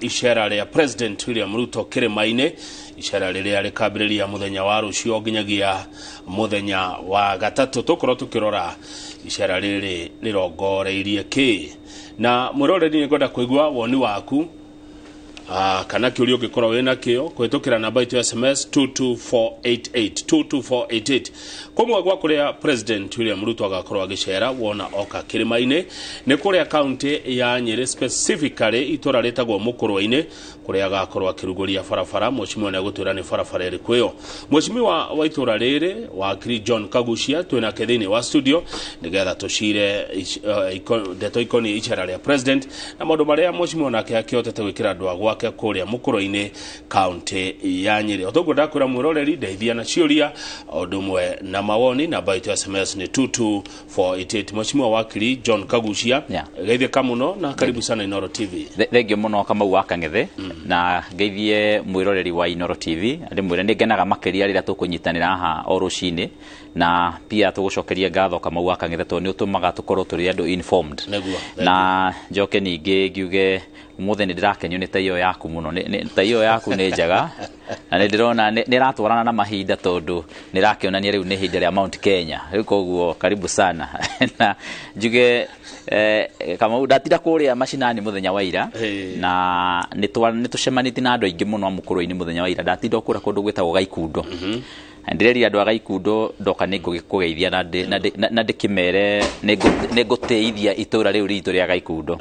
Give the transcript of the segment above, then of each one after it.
Icera rĩa President William Ruto kĩrĩma-inĩ, icera rĩrĩa rĩkambĩrĩria mũthenya wa rũciũ nginyagia mũthenya wa gatatũ. Tũkorwo tũkĩrora icera rĩrĩ rĩrongoreirie kĩ, na mwĩroreri nĩ ngwenda kũigua woni waku kana kĩũria ũngĩkorwo wĩ nakĩo kũhĩtũkĩra namba itũ ya SMS 22488 22488. Kũmwe gwa kũrĩa President William Ruto agakorwo agĩcera wona oka kĩrĩma-inĩ nĩ kũrĩa kaunti ya Nyĩrĩ, specifically itũra rĩtagwo Mũkũrwe-inĩ, kũrĩa agakorwo akĩrugũria barabara. Mheshimiwa nĩ agũtwĩra nĩ barabara ĩrĩkũ ĩyo. Mheshimiwa wa itũra rĩrĩ, wakiri John Kagucia, twĩnake thĩinĩ wa studio nĩgetha tũcire ndeto ikoniĩ icera rĩa president na maũndũ marĩa mheshimiwa nake akĩhotete gwĩkĩra andũ a gwake kũrĩa Mũkũrwe-inĩ, kaunti ya Nyĩrĩ. O toguo ndakwĩra mwĩroreri, ndeithia na ciũria o ũndũ ũmwe na mawoni. Namba itũ ya SMS nĩ 22488. Mheshimiwa wakiri John Kagucia, geithĩka mũno na karibu sana Inoro TV. Thengio mũno, Kamau wa Kang'ethe, na ngeithie mwĩroreri wa Inoro TV. Ndĩmwĩre nĩ ngenaga makĩria rĩrĩa tũkũnyitanĩra haha o rũcinĩ, na pia tũgũcokeria ngatho, Kamau wa Kang'ethe, tondũ nĩ ũtũmaga tũkorwo tũrĩ andũ informed. Na njoke ningĩ ngiuge ũmũthĩ nĩ ndĩrakenio nĩ tai ĩyo yaku mũno. Tai ĩyo yaku nĩ njega na nĩ ndĩrona nĩ ĩratwarana na mahinda, tondũ nĩ ĩrakĩonania rĩu nĩ ihinda rĩa Mount Kenya rĩu. Koguo karibu sana, na njuge Kamau, ndatinda kũrĩa macinani mũthenya wa ira na nĩ tũcemanĩtie na andũ aingĩ mũno a Mũkũrwe-inĩ mũthenya wa ira. Ndatinda o kũrĩa kũndũ gwĩtagwo Gaikundo. Ndĩrerire andũ a Gaikundo ndoka nĩ ngũgĩkũgeithia na ndĩkĩmere nĩ ngũtĩithia itũra rĩu ritũ rĩa Gaikundo.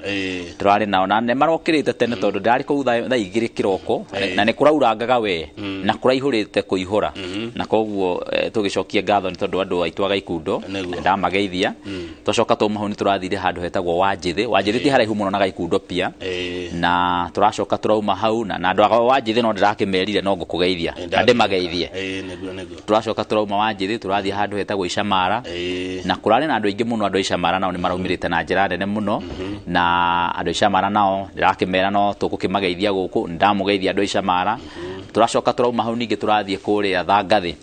Tũrarĩ nao na nĩ marokĩrĩte tene, tondũ ndarĩ kũu thaa 2 kĩroko na nĩ kũraurangaga we na kũraihũrĩte kũihũra, na koguo tũgĩcokia ngatho nĩ tondũ andũ aitũ a Gaikundo ndamageithia. Twacoka twauma hau nĩ tũrathire handũ hetagwo Wanjĩthĩ. Wanjĩthĩ ti haraihu mũno na Gaikundo pia, na tũracoka tũrauma hau na andũ a Wanjĩthĩ no ndĩrakĩmerire no ngũkũgeithia na ndĩmageithie. Ĩĩ, nĩguo nĩguo. Tũracoka tũrauma Wanjĩthĩ, tũrathiĩ handũ hetagwo Icamara, na kũrarĩ na andũ aingĩ mũno. Andũ a Icamara nao nĩ maraumĩrĩte na njĩra nene mũno, na andũ a Icamara nao ndĩrakĩmera no tũgũkĩmageithia gũkũ. Ndamũgeithia andũ a Icamara. Tũracoka tũrauma hau ningĩ tũrathiĩ kũrĩa Thangathĩ,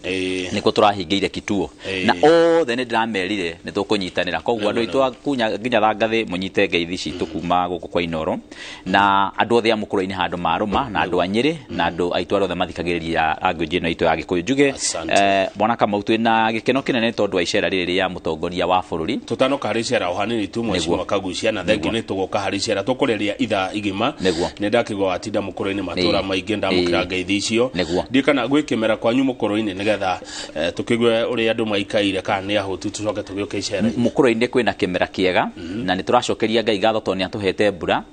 nĩkuo tũrahingĩire kituo, na othe nĩ ndĩramerire nĩ tũkũnyitanĩra. Koguo andũ aitũ a kunya nginya Thangathĩ, mũnyite ngeithi citũ kuma gũkũ kwa Inoro, na andũ othe a Mũkũrwe-inĩ handũ marũma, na andũ a Nyĩrĩ, na andũ aitũ arĩa othe mathikagĩrĩria language ĩno itũ ya Gĩkũyũ. Njuge Asante. Bwana Kamau, twĩna gĩkeno kĩnene tondũ wa icera rĩrĩ rĩa mũtongoria wa bũrũri. Tutanoka harĩ icera o hanini tu, mheshimiwa Kagucia, na thengio. Nĩ tũgoka harĩ icera, tũkũrĩria ithaa igima. Nĩ ndakĩgwa watinda Mũkũrwe-inĩ matũra maingĩ, ndamũkĩra ngeithi icio. Ndiĩ kana gwĩ kĩmera kwanyu Mũkũrwe-inĩ, nĩgetha tũkĩigue ũrĩa andũ maikaire, kana nĩ ahũtu, tũcoke tũgĩũke icera. Mũkũrwe-inĩ kwĩna kĩmera kĩega na nĩ tũracokeria Ngai ngatho tondũ nĩ atũhete mbura,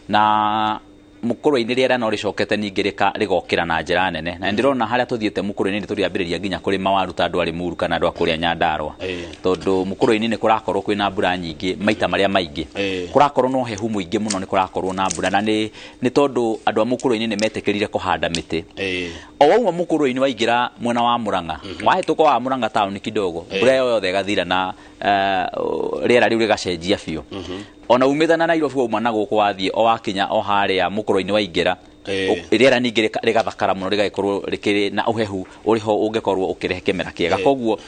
na Mũkũrwe-inĩ rĩera no rĩcokete ningĩ rĩgokĩra na njĩra nene, na ndĩrona harĩa tũthiĩte Mũkũrwe-inĩ nĩ tũrĩambĩrĩria nginya kũrĩma waru ta andũ a Limuru kana andũ a kũrĩa Nyandarua, tondũ Mũkũrwe-inĩ nĩ kũrakorwo kwĩna mbura nyingĩ maita marĩa maingĩ. Kũrakorwo na ũhehu mũingĩ mũno, nĩ kũrakorwo na mbura, na nĩ tondũ andũ a Mũkũrwe-inĩ nĩ metĩkĩrire kũhanda mĩtĩ. O wauma Mũkũrwe-inĩ waingĩra mwena wa Mũrang'a, wahĩtũka wa Mũrang'a taũni kidogo, mbura ĩyo yothe ĩgathira na rĩera rĩu rĩgacenjia biũ. Ona umĩte na Nairobi, wauma na gũkũ, wathiĩ o wakinya o harĩa Mũkũrwe-inĩ waingĩra, rĩera ningĩ rĩgathakara mũno, rĩgagĩkorwo rĩkĩrĩ na ũhehu ũrĩho ũngĩkorwo ũkĩrehe kĩmera kĩega. Koguo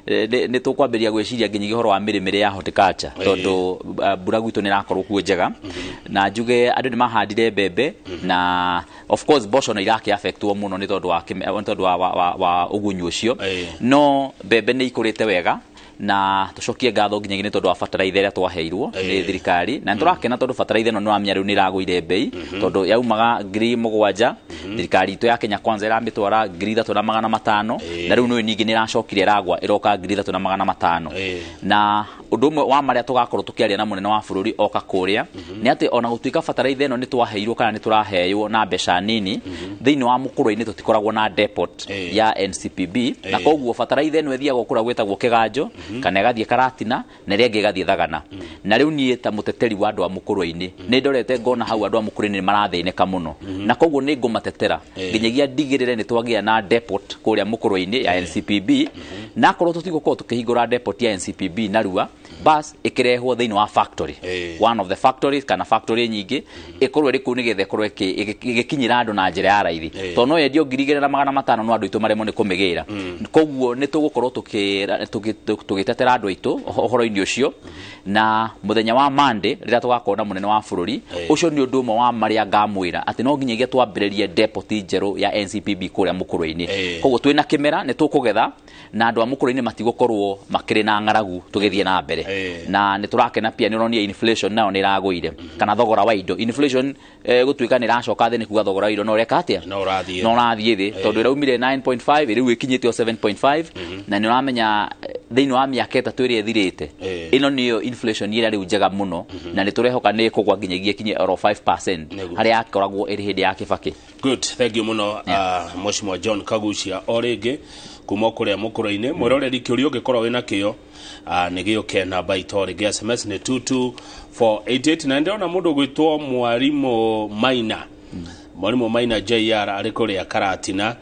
nĩ tũkwambĩrĩria gwĩciria nginyagia ũhoro wa mĩrĩmĩre ya horticulture, tondũ mbura gwitũ nĩ ĩrakorwo kuo njega, na njuge andũ nĩ mahandire mbembe, na of course mboco nĩ irakĩ affectwo mũno nĩ tondũ wa nĩ tondũ wa ũgunyu ũcio. No mbembe nĩ ikũrĩte wega, na tũcokie ngatho nginyagia nĩ tondũ wa bataraitha ĩrĩa twaheirwo nĩ thirikari, na nĩ tũrakena tondũ bataraitha ĩno nĩ wamenya rĩu nĩ ĩragũire mbei, tondũ yaumaga 7,000, thirikari itũ ya Kenya Kwanza ĩramĩtwara 3,500, na rĩu nĩ ningĩ nĩ ĩracokire ĩragwa ĩroka 3,500. Na ũndũ ũmwe wa marĩa tũgakorwo tũkĩaria na mũnene wa bũrũri oka kũrĩa nĩ atĩ ona gũtuĩka bataraitha ĩno nĩ twaheirwo kana nĩ tũraheywo na mbeca nini, thĩinĩ wa Mũkũrwe-inĩ tũtikoragwo na depot ya NCPB, na koguo bataraitha ĩno ĩthiagwo kũrĩa gwĩtagwo Kĩganjo kana ĩgathiĩ Karatina na ĩrĩa ĩngĩ ĩgathiĩ Thagana. Na rĩu niĩ ta mũteteri wa andũ a Mũkũrwe-inĩ nĩ ndorete ngona hau andũ a Mũkũrwe-inĩ nĩ marathĩnĩka mũno, na koguo nĩ ngũmatetera nginyagia ndigĩrĩre nĩ twagĩa na depot kũrĩa Mũkũrwe-inĩ ya NCPB. Na akorwo tũtigũkorwo tũkĩhingũra depot ya NCPB narua, Bas ĩkĩrehwo thĩinĩ wa factory, one of the factories kana factory nyingĩ ĩkorwo ĩrĩ kũu nĩgetha ĩkorwo ĩgĩkinyĩra andũ na njĩra ya raithi, tondũ no yendio 2500 no andũ aitũ maremwo nĩ kũmĩgĩra. Koguo nĩ tũgũkorwo tũgĩtetera andũ aitũ ũhoro-inĩ ũcio, na mũthenya wa Monday rĩrĩa tũgakorwo na mũnene wa bũrũri, ũcio nĩ ũndũ ũmwe wa marĩa ngamwĩra atĩ no nginyagia twambĩrĩrie depot njerũ ya NCPB kũrĩa Mũkũrwe-inĩ. Koguo twĩna kĩmera nĩ tũkũgetha na andũ a Mũkũrwe-inĩ matigũkorwo makĩrĩ na ng'aragu tũgĩthiĩ na mbere. Na nĩ tũrakena pia nĩ ũronire inflation nayo nĩ ĩragũire, kana thogora wa indo inflation gũtuĩka nĩ ĩracoka thĩ, nĩ kuga thogora wa indo no ũreka atĩa? No ũrathiĩ. No ũrathiĩ thĩ, tondũ ĩraumire 9.5 rĩu ĩkinyĩte o 7.5, na nĩ ũramenya thĩinĩ wa mĩaka 3 ĩrĩa ĩthirĩte, ĩno nĩyo inflation ĩrĩa rĩu njega mũno, na nĩ tũrehoka nĩ ĩkũgwa nginyagia ĩkinye oro 5% harĩa yakoragwo ĩrĩ hĩndĩ ya Kĩbakĩ. Good, thank you mũno, Mheshimiwa John Kagucia, o rĩngĩ kuma kũrĩa Mũkũrwe-inĩ. Mwĩroreri, kĩũria ũngĩkorwo wĩna kĩo nĩ gĩũke namba itũ rĩngĩ, SMS nĩ 22488. Na ndĩrona mũndũ ũgwĩtwo Mwarimũ Maina, Mwarimũ Maina JR arĩ kũrĩa Karatina.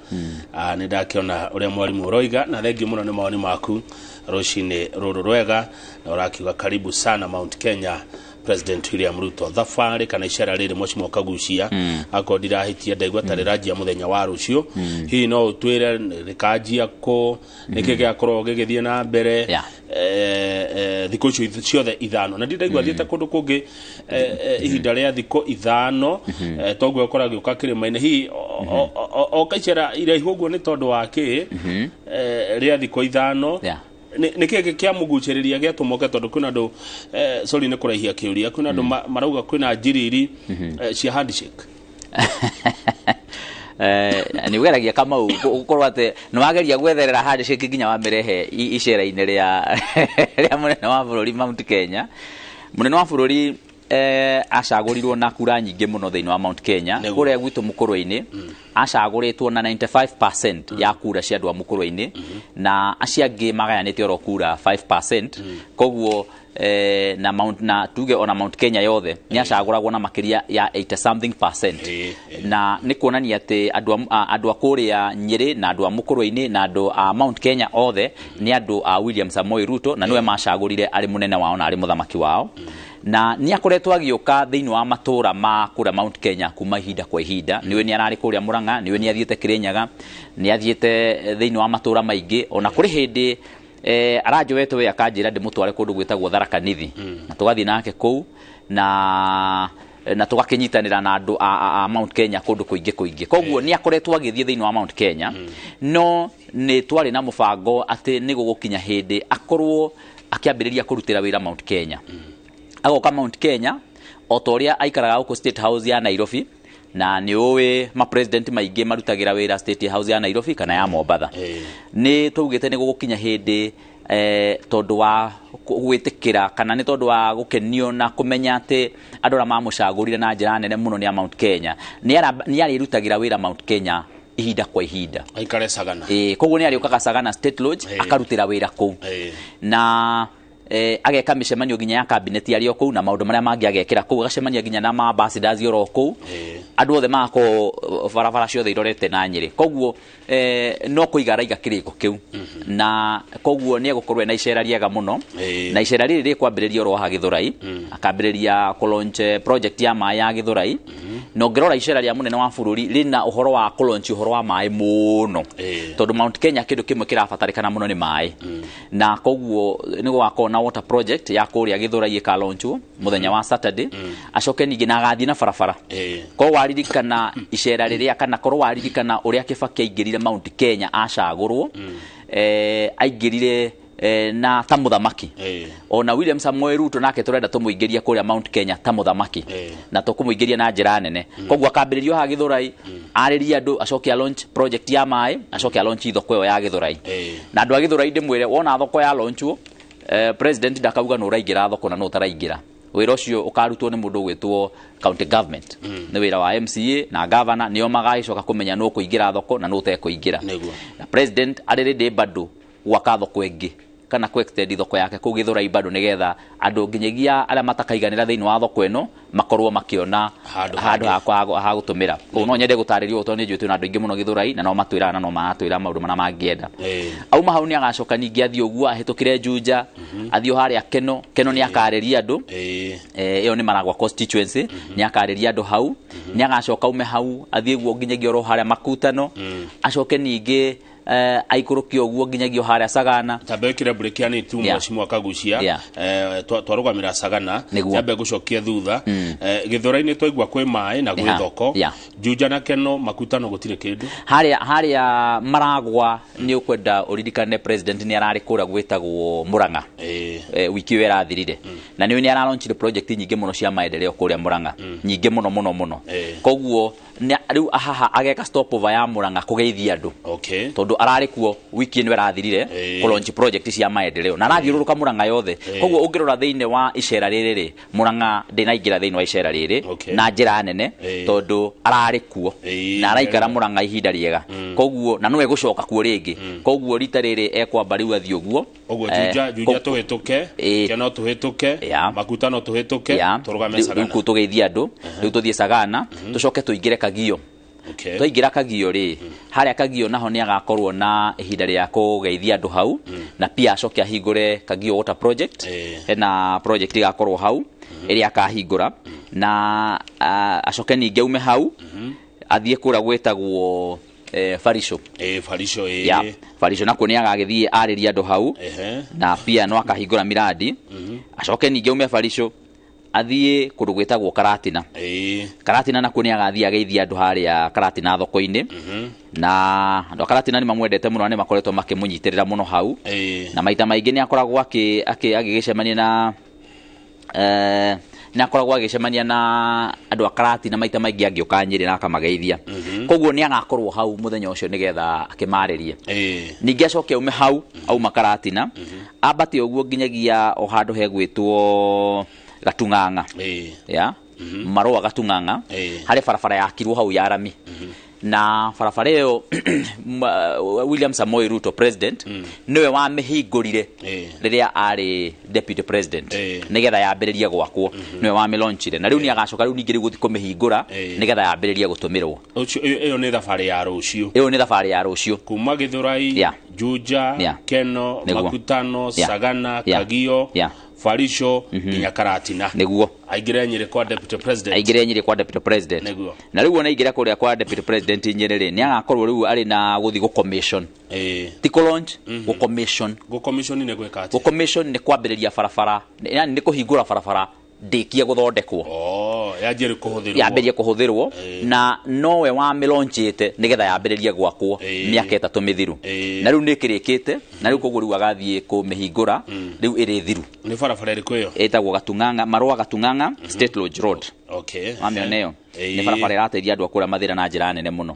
Nĩ ndakĩona ũrĩa mwarimũ ũroiga, na thengiũ mũno nĩ mawoni maku rũcinĩ rũrũ rwega, na ũrakiuga karibu sana Mount Kenya, President William Ruto. Thabarĩ kana icera rĩrĩ, Mheshimiwa Kagucia, akorwo ndirahĩtia ndaigua ta rĩranjia mũthenya wa rũciũ, hihi no ũtwĩre rĩkanjia kũ, nĩkĩ gĩakorwo gĩgĩthiĩ na mbere thikũ icio ciothe 5? Na ndindaigua thiĩte kũndũ kũngĩ ihinda rĩa thikũ 5, toguo ũkora gĩũka kĩrĩma-inĩ. Hihi oka icera iraihu ũguo nĩ tondũ wa kĩ rĩa thikũ 5? Nĩ kĩ kĩamũgucĩrĩria gĩatũma oke? Tondũ kwĩna andũ, sorry nĩ kũraihia kĩũria, kwĩna andũ marauga kwĩna njiriri cia handshake. Nĩ ũgeragia Kamau gũkorwo atĩ nĩ wageria gwetherera handshake nginya wamĩrehe icera-inĩ rĩa mũnene wa bũrũri Mount Kenya. Mũnene wa bũrũri acagũrirwo na kura nyingĩ mũno thĩinĩ wa Mount Kenya. Kũrĩa gwitũ Mũkũrwe-inĩ acagũrĩtwo na 95% ya kura cia andũ a Mũkũrwe-inĩ, na acio angĩ magayanĩte oro kura 5%. Koguo na Mount, na tuge ona Mount Kenya yothe nĩ acagũragwo na makĩria ya 80 something percent. Na nĩ kuonania atĩ andũ a kũrĩa Nyĩrĩ na andũ a Mũkũrwe-inĩ na andũ a Mount Kenya othe nĩ andũ a William Samoei Ruto, na nĩwe macagũrire arĩ mũnene wao na arĩ mũthamaki wao. Na nĩ akoretwo agĩũka thĩinĩ wa matũra ma kũrĩa Mount Kenya kuma ihinda kwa ihinda. Nĩwe nĩ ararĩ kũrĩa Murang'a, nĩwe nĩ athiĩte Kĩrĩnyaga, nĩ athiĩte thĩinĩ wa matũra maingĩ. Ona kũrĩ hĩndĩ aranjoete we akanjĩra ndĩmũtware kũndũ gwĩtagwo Tharaka Nithi, na tũgathiĩ nake kũu na tũgakĩnyitanĩra na andũ a Mount Kenya kũndũ kũingĩ kũingĩ. Koguo nĩ akoretwo agĩthiĩ thĩinĩ wa Mount Kenya, no nĩ twarĩ na mũbango atĩ nĩ gũgũkinya hĩndĩ akorwo akĩambĩrĩria kũrutĩra wĩra Mount Kenya. Agoka Mount Kenya o ta ũrĩa aikaraga gũkũ State House ya Nairobi, na nĩ ũĩ ma president maingĩ marutagĩra wĩra State House ya Nairobi kana ya Mombatha. Nĩ twaugĩte nĩ gũgũkinya hĩndĩ, tondũ wa gwĩtĩkĩra kana nĩ tondũ wa gũkenio na kũmenya atĩ andũ arĩa mamũcagũrire na njĩra nene mũno nĩ a Mount Kenya, nĩ arĩrutagĩra wĩra Mount Kenya ihinda kwa ihinda. Aikare Sagana. Koguo nĩ arĩũkaga Sagana State Lodge, akarutĩra wĩra kũu, na ageka mĩcemanio nginya ya cabinet arĩ o kũu, na maũndũ marĩa mangĩ agekĩra kũu, agacemania nginya na ma ambassadors oro kũu. Andũ othe magakorwo barabara ciothe irorete na Nyĩrĩ. Koguo no kũiga araiga kĩrĩko kĩu, na koguo nĩ egũkorwo ena icera rĩega mũno. Na icera rĩrĩ rĩkwambĩrĩria oro haha Gĩthũrai, akambĩrĩria kũ-launch project ya maĩ ya Gĩthũrai. Na ũngĩrora icera rĩa mũnene wa bũrũri rĩna ũhoro wa kũ-launch ũhoro wa maĩ mũno, tondũ Mount Kenya kĩndũ kĩmwe kĩrabatarĩkana mũno nĩ maĩ, na koguo nĩ gũgakorwo na water project ya kũrĩa Gĩthũrai ĩkalaunchwo mũthenya wa Saturday. Acoke ningĩ na agathiĩ na barabara. Korwo waririkana icera rĩrĩa, kana korwo waririkana ũrĩa Kĩbakĩ aingĩrire Mount Kenya acagũrwo, aingĩrire na ta mũthamaki. Ona William Samoei Ruto nake tũrenda tũmũingĩrie kũrĩa Mount Kenya ta mũthamaki, na tũkũmũingĩria na njĩra nene. Koguo akambĩrĩrio haha Gĩthũrai, arĩrie andũ, acoke a launch project ya maĩ, acoke a launch thoko ĩyo ya Gĩthũrai. Na andũ a Gĩthũrai ndĩmwĩre, wona thoko ya launchwo, president ndakauga nũ ũraingĩra thoko na nũ ũtaraingĩra. Wĩra ũcio ũkarutwo nĩ mũndũ ũgwĩtwo county government, nĩ wĩra wa MCA na governor, nĩo magagĩcoka kũmenya nũ ũkũingĩra thoko na nũ ũtekũingĩra. Na president arĩ ready bado gwaka thoko ĩngĩ kana ku extend thoko yake kũu Gĩthũrai bado nĩgetha andũ nginyagia arĩa matakaiganĩra thĩinĩ wa thoko ĩno makorwo makĩona Handũ handũ ha gũtũmĩra. Koguo no nyende gũtarĩrio ũũ tondũ nĩ njũĩ twĩna andũ aingĩ mũno Gĩthũrai na no matwĩraga na no maratwĩra maũndũ marĩa mangĩenda. Auma hau nĩ agacoka ningĩ athiĩ ũguo ahĩtũkĩre Juja, athiĩ o harĩa Keno. Keno nĩ akarĩria andũ. Ĩyo nĩ Maragwa constituency, nĩ akarĩria andũ hau. Nĩ agacoka aume hau athiĩ guo nginyagia oro harĩa Makutano, acoke ningĩ aikũrũke ũguo nginyagia o harĩa Sagana. Tambe wĩkĩre mburĩki yani tu mheshimiwa Kagucia. Twarũgamĩra Sagana. Nĩguo. Nyambe ngũcokie thutha. Gĩthũrai-inĩ twaigua kwĩ maĩ na gwĩ thoko. Juja na Keno Makutano gũtirĩ kĩndũ. Harĩa Maragwa nĩ ũkwenda ũririkane president nĩ ararĩ kũrĩa gwĩtagwo Murang'a. Wiki ĩyo ĩrathirire. Na nĩ aralaunchire project nyingĩ mũno cia maendeleo kũrĩa Murang'a. Nyingĩ mũno mũno mũno. Koguo rĩu haha ageka stopover ya Murang'a kũgeithia andũ. Tondũ ararĩ kuo wiki ĩno ĩrathirire kũ launch project cia maendeleo na arathiũrũrũka Murang'a yothe. Koguo ũngĩrora thĩinĩ wa icera rĩrĩ rĩ, Murang'a ndĩnaingĩra thĩinĩ wa icera rĩrĩ na njĩra nene tondũ ararĩ kuo na araikara Murang'a ihinda rĩega. Koguo na no egũcoka kuo rĩngĩ. Koguo rita rĩrĩ ekwamba rĩu athiĩ ũguo. Ũguo Juja tũhĩtũke, Keno tũhĩtũke, Makutano tũhĩtũke, tũrũgame Sagana. Rĩu kũu tũgeithie andũ, rĩu tũthiĩ Sagana, tũcoke tũingĩre Kagio. Twaingĩra Kagio rĩ, harĩa Kagio naho nĩ agakorwo na ihinda rĩa kũgeithia andũ hau, na pia acoke ahingũre Kagio Water Project. Hena project ĩgakorwo hau, ĩrĩa akahingũra, na acoke ningĩ aume hau, athiĩ kũrĩa gwĩtagwo Farisho. Farisho, Farisho nakuo nĩ agagĩthiĩ arĩrie andũ hau, na pia no akahingũra miradi. Acoke ningĩ aume Farisho athiĩ kũndũ gwĩtagwo Karatina. Karatina nakuo nĩ agathiĩ ageithie andũ harĩa Karatina thoko-inĩ. Na andũ a Karatina nĩ mamwendete mũno na nĩ makoretwo makĩmũnyitĩrĩra mũno hau. Na maita maingĩ nĩ akoragwo agĩgĩcemania na, nĩ akoragwo agĩcemania na andũ a Karatina maita maingĩ angĩũka Nyĩrĩ na akamageithia. Koguo nĩ agakorwo hau mũthenya ũcio nĩgetha akĩmarĩrie. Ningĩ acoke aume hau, auma Karatina, ambate ũguo nginyagia o handũ hegwĩtwo Gatung'ang'a. Marũa Gatung'ang'a. Harĩ barabara yakirwo hau ya rami. Na barabara ĩyo, William Samoei Ruto president, nĩwe wamĩhingũrire rĩrĩa arĩ deputy president, nĩgetha yambĩrĩrie gwakwo. Nĩwe wamĩlaunchire. Na rĩu nĩ agacoka rĩu ningĩ rĩu gũthiĩ kũmĩhingũra, nĩgetha yambĩrĩrie gũtũmĩrwo. Ũcio, ĩyo nĩ thabarĩ ya rũciũ. Ĩyo nĩ thabarĩ ya rũciũ. Kuma Gĩthũrai, Juja, Keno, Makutano, Sagana, Kagio, Farisho, nginya Karatina. Nĩguo. Aingĩre Nyĩrĩ kwa deputy president. Aingĩre Nyĩrĩ kwa deputy president. Nĩguo. Na rĩu ona aingĩra kũrĩa kwa deputy president Nyĩrĩ rĩ, nĩ agakorwo rĩu arĩ na gũthiĩ gũ-commission. Ti kũ-launch, gũ-commission. Gũ-commission nĩ gwĩka atĩa? Gũ-commission nĩ kwambĩrĩria barabara, yani nĩ kũhingũra barabara ndĩkie gũthondekwo. Oh, yanjĩrĩrie kũhũthĩrwo. Yambĩrĩrie kũhũthĩrwo, na nowe wamĩlaunchĩte nĩgetha yambĩrĩrie gwakwo mĩaka 3 mĩthiru. Na rĩu nĩ ĩkĩrĩkĩte, na rĩu koguo rĩu agathiĩ kũmĩhingũra, rĩu ĩrĩ thiru. Nĩ barabara ĩrĩkũ ĩyo? Ĩtagwo Gatung'ang'a, Marũa Gatung'ang'a, State Lodge Road. Wamĩona ĩyo? Nĩ barabara ĩrateithia andũ a kũrĩa Mathĩra na njĩra nene mũno.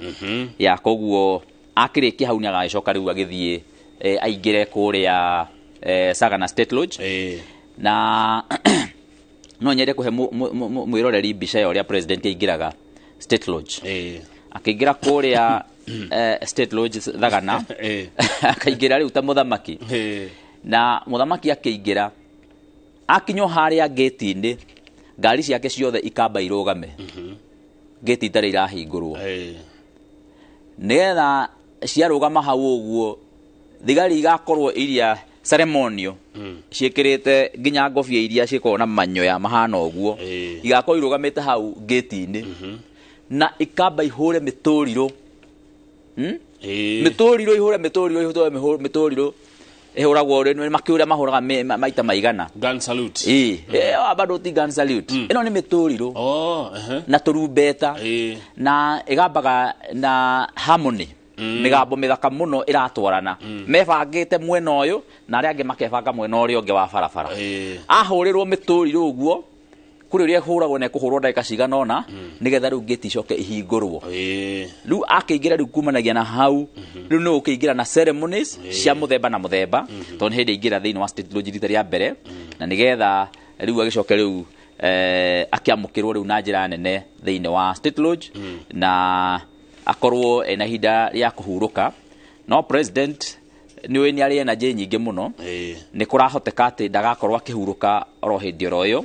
Ya, koguo akĩrĩkia hau nĩ agagĩcoka rĩu agĩthiĩ, aingĩre kũrĩa, Sagana State Lodge. Na no nyende kũhe mwĩroreri mbica ya ũrĩa president aingĩraga State Lodge. Akĩingĩra kũrĩa, State Lodge Thagana. Akaingĩra rĩu ta mũthamaki. Na mũthamaki akĩingĩra, akinywo harĩa gate-inĩ, ngari ciake ciothe ikamba irũgame. Gate itarĩ irahingũrwo. Nĩgetha ciarũgama hau ũguo, thigari igakorwo iria ceremonial, ciĩkĩrĩte nginya ngobia iria cikoragwo na manyoya mahana ũguo, igakorwo irũgamĩte hau gate-inĩ. Na ikamba ihũre mĩtũrirũ. Mĩtũrirũ ihũre mĩtũrirũ, ihũre mĩtũrirũ. Ĩhũragwo rĩ, nĩ makĩũria mahũraga maita maigana. Gun salute. Bado ti gun salute. Ĩno nĩ mĩtũrirũ. Oh, ehe. Na tũrumbeta. Na ĩgambaga na harmony. Mĩgambo mĩthaka mũno ĩratwarana. Mebangĩte mwena ũyũ na arĩa angĩ makebanga mwena ũrĩa ũngĩ wa barabara. Ahũrĩrwo mĩtũrirũ ũguo, kũrĩ ũrĩa ĩhũragwo na ĩkũhũrwo ndagĩka cigana ũna, nĩgetha rĩu gate icoke ihingũrwo. Rĩu akĩingĩra rĩu kumanagia na hau, rĩu nĩ ũkĩingĩra na ceremonies cia mũthemba na mũthemba, tondũ nĩ hĩndĩ aingĩra thĩinĩ wa State Lodge rita rĩa mbere, na nĩgetha rĩu agĩcoke rĩu, akĩamũkĩrwo rĩu na njĩra nene thĩinĩ wa State Lodge, na akorwo ena ihinda rĩa kũhurũka. No president Nĩ ũĩ nĩ arĩ energy nyingĩ mũno. Nĩ kũrahoteka atĩ ndagakorwo akĩhurũka oro hĩndĩ oro ĩyo.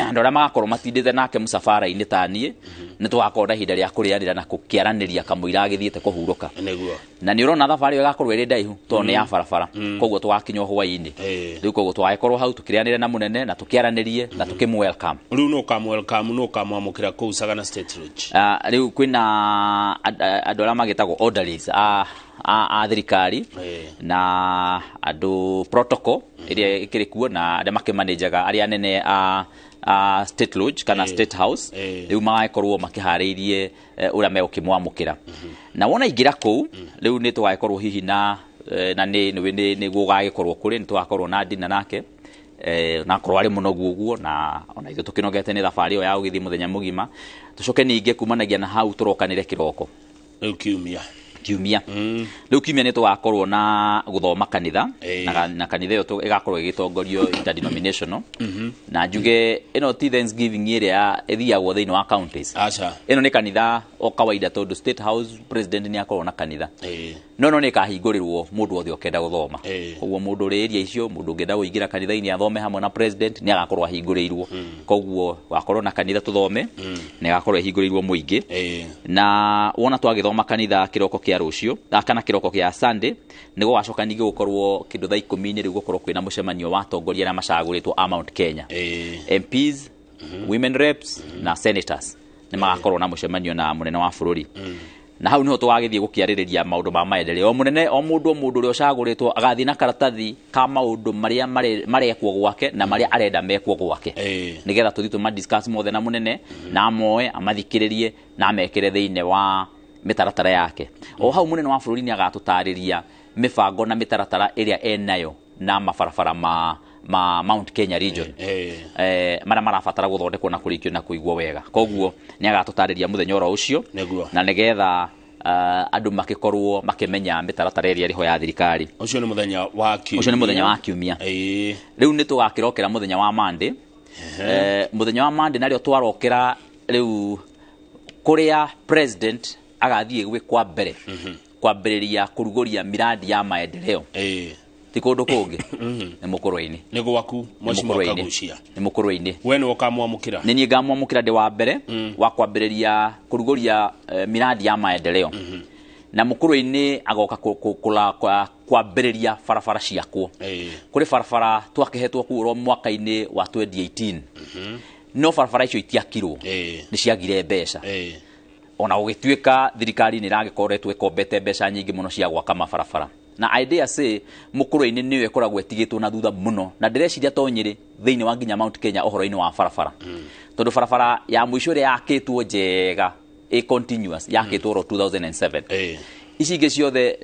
Andũ arĩa magakorwo matindĩte nake mũcabara-inĩ ta niĩ, nĩ tũgakorwo na ihinda rĩa kũrĩanĩra na kũkĩaranĩria kamũira agĩthiĩte kũhurũka. Na nĩ ũrona thabarĩ ĩyo ĩgakorwo ĩrĩ ndaihu tondũ nĩ ya barabara, koguo tũgakinya o hwaĩ-inĩ. Rĩu koguo tũgagĩkorwo hau tũkĩrĩanĩre na mũnene na tũkĩaranĩrie na tũkĩmũ welcome. Rĩu nũ ũkamwelcome, nũ ũkamwamũkĩra kũu Sagana State Lodge? Rĩu kwĩna andũ arĩa magĩtagwo orderlies a thirikari na andũ protocol ĩrĩa ĩkĩrĩ kuo na arĩa makĩmanĩjaga arĩa anene a State Lodge kana State House. Rĩu magagĩkorwo makĩharĩirie ũrĩa megũkĩmwamũkĩra. Na wona ingĩra kũu rĩu nĩ tũgagĩkorwo hihi na na nĩ nĩ nĩ nĩguo gũgagĩkorwo kũrĩ nĩ tũgakorwo na dinner nake, nakorwo arĩ mũnogu ũguo na ona ithuĩ tũkĩnogete nĩ thabarĩ ĩyo ya gũgĩthiĩ mũthenya mũgima. Tũcoke ningĩ kumanagia na hau tũrokanĩre kĩroko. Rĩu kiumia. Kiumia. Rĩu kiumia nĩ tũgakorwo na gũthoma kanitha. Na kanitha ĩyo ĩgakorwo ĩgĩtongorio interdenominational. Na njuge ĩno ti Thanksgiving ĩrĩa ĩthiagwo thĩinĩ wa counties. Aca. Ĩno nĩ kanitha o kawaida tondũ State House president nĩ akorwo na kanitha. No nĩ ĩkahingũrĩrwo mũndũ wothe ũkenda gũthoma. Koguo mũndũ ũrĩ area icio, mũndũ ũngĩenda kũingĩra kanitha-inĩ athome hamwe na president nĩ agakorwo ahingũrĩirwo. Koguo wakorwo na kanitha tũthome, nĩ agakorwo ahingũrĩirwo mũingĩ. Na wona twagĩthoma kanitha kĩroko kĩa rũciũ, kana kĩroko kĩa Sunday, nĩ gũgacoka ningĩ gũkorwo kĩndũ thaa ikũmi-inĩ rĩu gũkorwo kwĩna mũcemanio wa atongoria arĩa macagũrĩtwo a Mount Kenya. MPs, women reps na senators nĩ magakorwo na mũcemanio na mũnene wa bũrũri. Na hau niho tũgagĩthiĩ gũkĩarĩrĩria maũndũ ma maendeleo. O mũnene, o mũndũ, o mũndũ ũrĩa ũcagũrĩtwo agathiĩ na karatathi ka maũndũ marĩa marekwo gwake na marĩa arenda mekwo gwake. Nĩgetha tũthiĩ tũma discuss mothe na mũnene, na amoe, amathikĩrĩrie na amekĩre thĩinĩ wa mĩtaratara yake. O hau mũnene wa bũrũri nĩ agatũtarĩria mĩbango na mĩtaratara ĩrĩa enayo na mabarabara ma Mount Kenya region. Marĩa marabatara gũthondekwo na kũrĩkio na kũigwo wega. Koguo nĩ agatũtarĩria mũthenya oro ũcio. Na nĩgetha andũ makĩkorwo makĩmenya mĩtaratara ĩrĩa ĩrĩho ya thirikari. Ũcio nĩ mũthenya wa kiumia. Ũcio nĩ mũthenya wa kiumia. Rĩu nĩ tũgakĩrokera mũthenya wa Monday. Mũthenya wa Monday narĩo twarokera rĩu kũrĩa president agathiĩ gwĩ kwa mbere. Kwambĩrĩria kũrugũria miradi ya maendeleo. Ti kũndũ kũngĩ. Nĩ mũkũrwe-inĩ. Nĩ gwaku, Mheshimiwa Nĩ mũkũrwe-inĩ. Kagucia. Nĩ mũkũrwe-inĩ. We nĩwe ũkamwamũkĩra? Nĩ niĩ ngamwamũkĩra ndĩ wa mbere wa kwambĩrĩria kũrugũria miradi ya maendeleo. Na mũkũrwe-inĩ agoka kwambĩrĩria barabara ciakwo. Kũrĩ barabara twakĩhetwo kũu oro mwaka-inĩ wa 2018. No barabara icio itiakirwo. Nĩ ciagire mbeca. Ona gũgĩtuĩka thirikari nĩ ĩragĩkoretwo ĩkombete mbeca nyingĩ mũno cia gwaka mabarabara. Na I dare say mũkũrwe-inĩ nĩyo ĩkoragwo ĩtigĩtwo na thutha mũno. Na ndĩreciria to Nyĩrĩ thĩinĩ wa nginya Mount Kenya ũhoro-inĩ wa barabara. Tondũ barabara ya mũico ĩrĩa yakĩtwo njega ĩ continuous yakĩtwo oro 2007. Ici ingĩ ciothe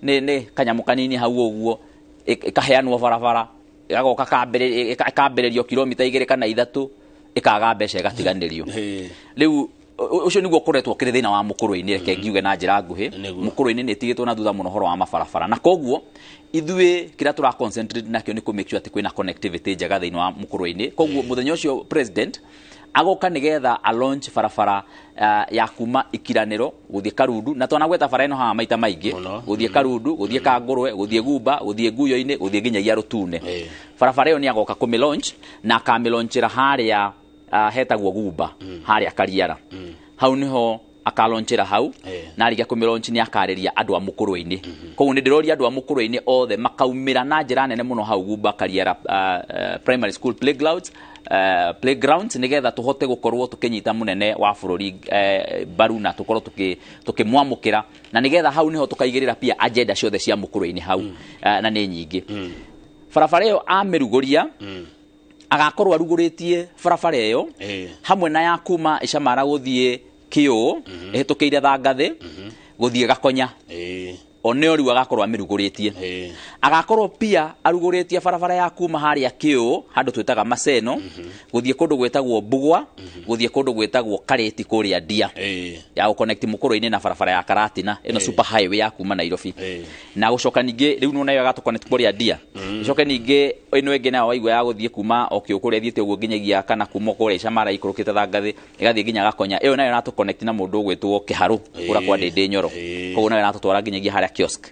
nĩ kanyamũ kanini hau ũguo, ĩkaheanwo barabara, ĩgagoka ĩkambĩrĩrio kilomita igĩrĩ kana ithatũ, ĩkaga mbeca ĩgatiganĩrio. Rĩu ũcio nĩguo ũkoretwo ũkĩrĩ thĩna wa mũkũrwe-inĩ, reke ngiuge na njĩra nguhĩ. Mũkũrwe-inĩ nĩ ĩtigĩtwo na thutha mũno ũhoro wa mabarabara. Na koguo ithuĩ kĩrĩa tũra concentrate nakĩo nĩ kũ make sure atĩ kwĩna connectivity njega thĩinĩ wa mũkũrwe-inĩ. Koguo mũthenya ũcio president agoka nĩgetha a launch barabara ya kuma Ikiranĩro gũthiĩ Karundu, na twanagweta bara ĩno haha maita maingĩ, gũthiĩ Karundu, gũthiĩ Kangũrwe, gũthiĩ Gumba, gũthiĩ Nguyo-inĩ, gũthiĩ nginyagia Rũtune. Barabara ĩyo nĩ agoka kũmĩ launch na akamĩ-launchĩra harĩa hetagwo Gumba, harĩa Kariara. Hau niho akalonchera hau, na arĩkia kũmĩlaunch nĩ akarĩria andũ a mũkũrwe-inĩ. Koguo nĩ ndĩroria andũ a mũkũrwe-inĩ othe makaumĩra na njĩra nene mũno hau Gumba Kariara, primary school playgrounds, nĩgetha tũhote gũkorwo tũkĩnyita mũnene wa bũrũri mbaru na tũkorwo tũkĩmwamũkĩra, na nĩgetha hau nĩho tũkaigĩrĩra pia agenda ciothe cia mũkũrwe-inĩ hau. Na nĩ nyingĩ. Barabara ĩyo amĩrugũria, agakorwo arugũrĩtie barabara ĩyo hamwe na ya kuma Icamara gũthiĩ Kĩũ, ĩhĩtũkĩire Thangathĩ, gũthiĩ Gakonya. O nĩyo rĩu agakorwo amĩrugũrĩtie. Agakorwo pia arugũrĩtie barabara ya kuma harĩa Kĩũ, handũ twĩtaga Maseno, gũthiĩ kũndũ gwĩtagwo Mbugua, gũthiĩ kũndũ gwĩtagwo Karĩti kũrĩa Ndia. Ya gũconnect mũkũrũ-inĩ na barabara ya Karatina, ĩno super highway ya kuma Nairobi. Na gũcoka ningĩ rĩu nĩwona ĩyo ĩgatũ-connect kũrĩa Ndia. Ĩcoke ningĩ ĩno ĩngĩ nayo waigua ya gũthiĩ kuma o Kĩũ kũrĩa ĩthiĩte ũguo nginyagia kana kuma kũrĩa Icamara ikũrũkĩte Thangathĩ, ĩgathiĩ nginya Gakonya. Ĩyo nayo ĩratũ-connect na mũndũ ũgwĩtwo Kĩharũ, kũrĩa kwa Ndĩndĩ Nyoro. Koguo nayo ĩratũtwara nginyagia harĩa kiosk.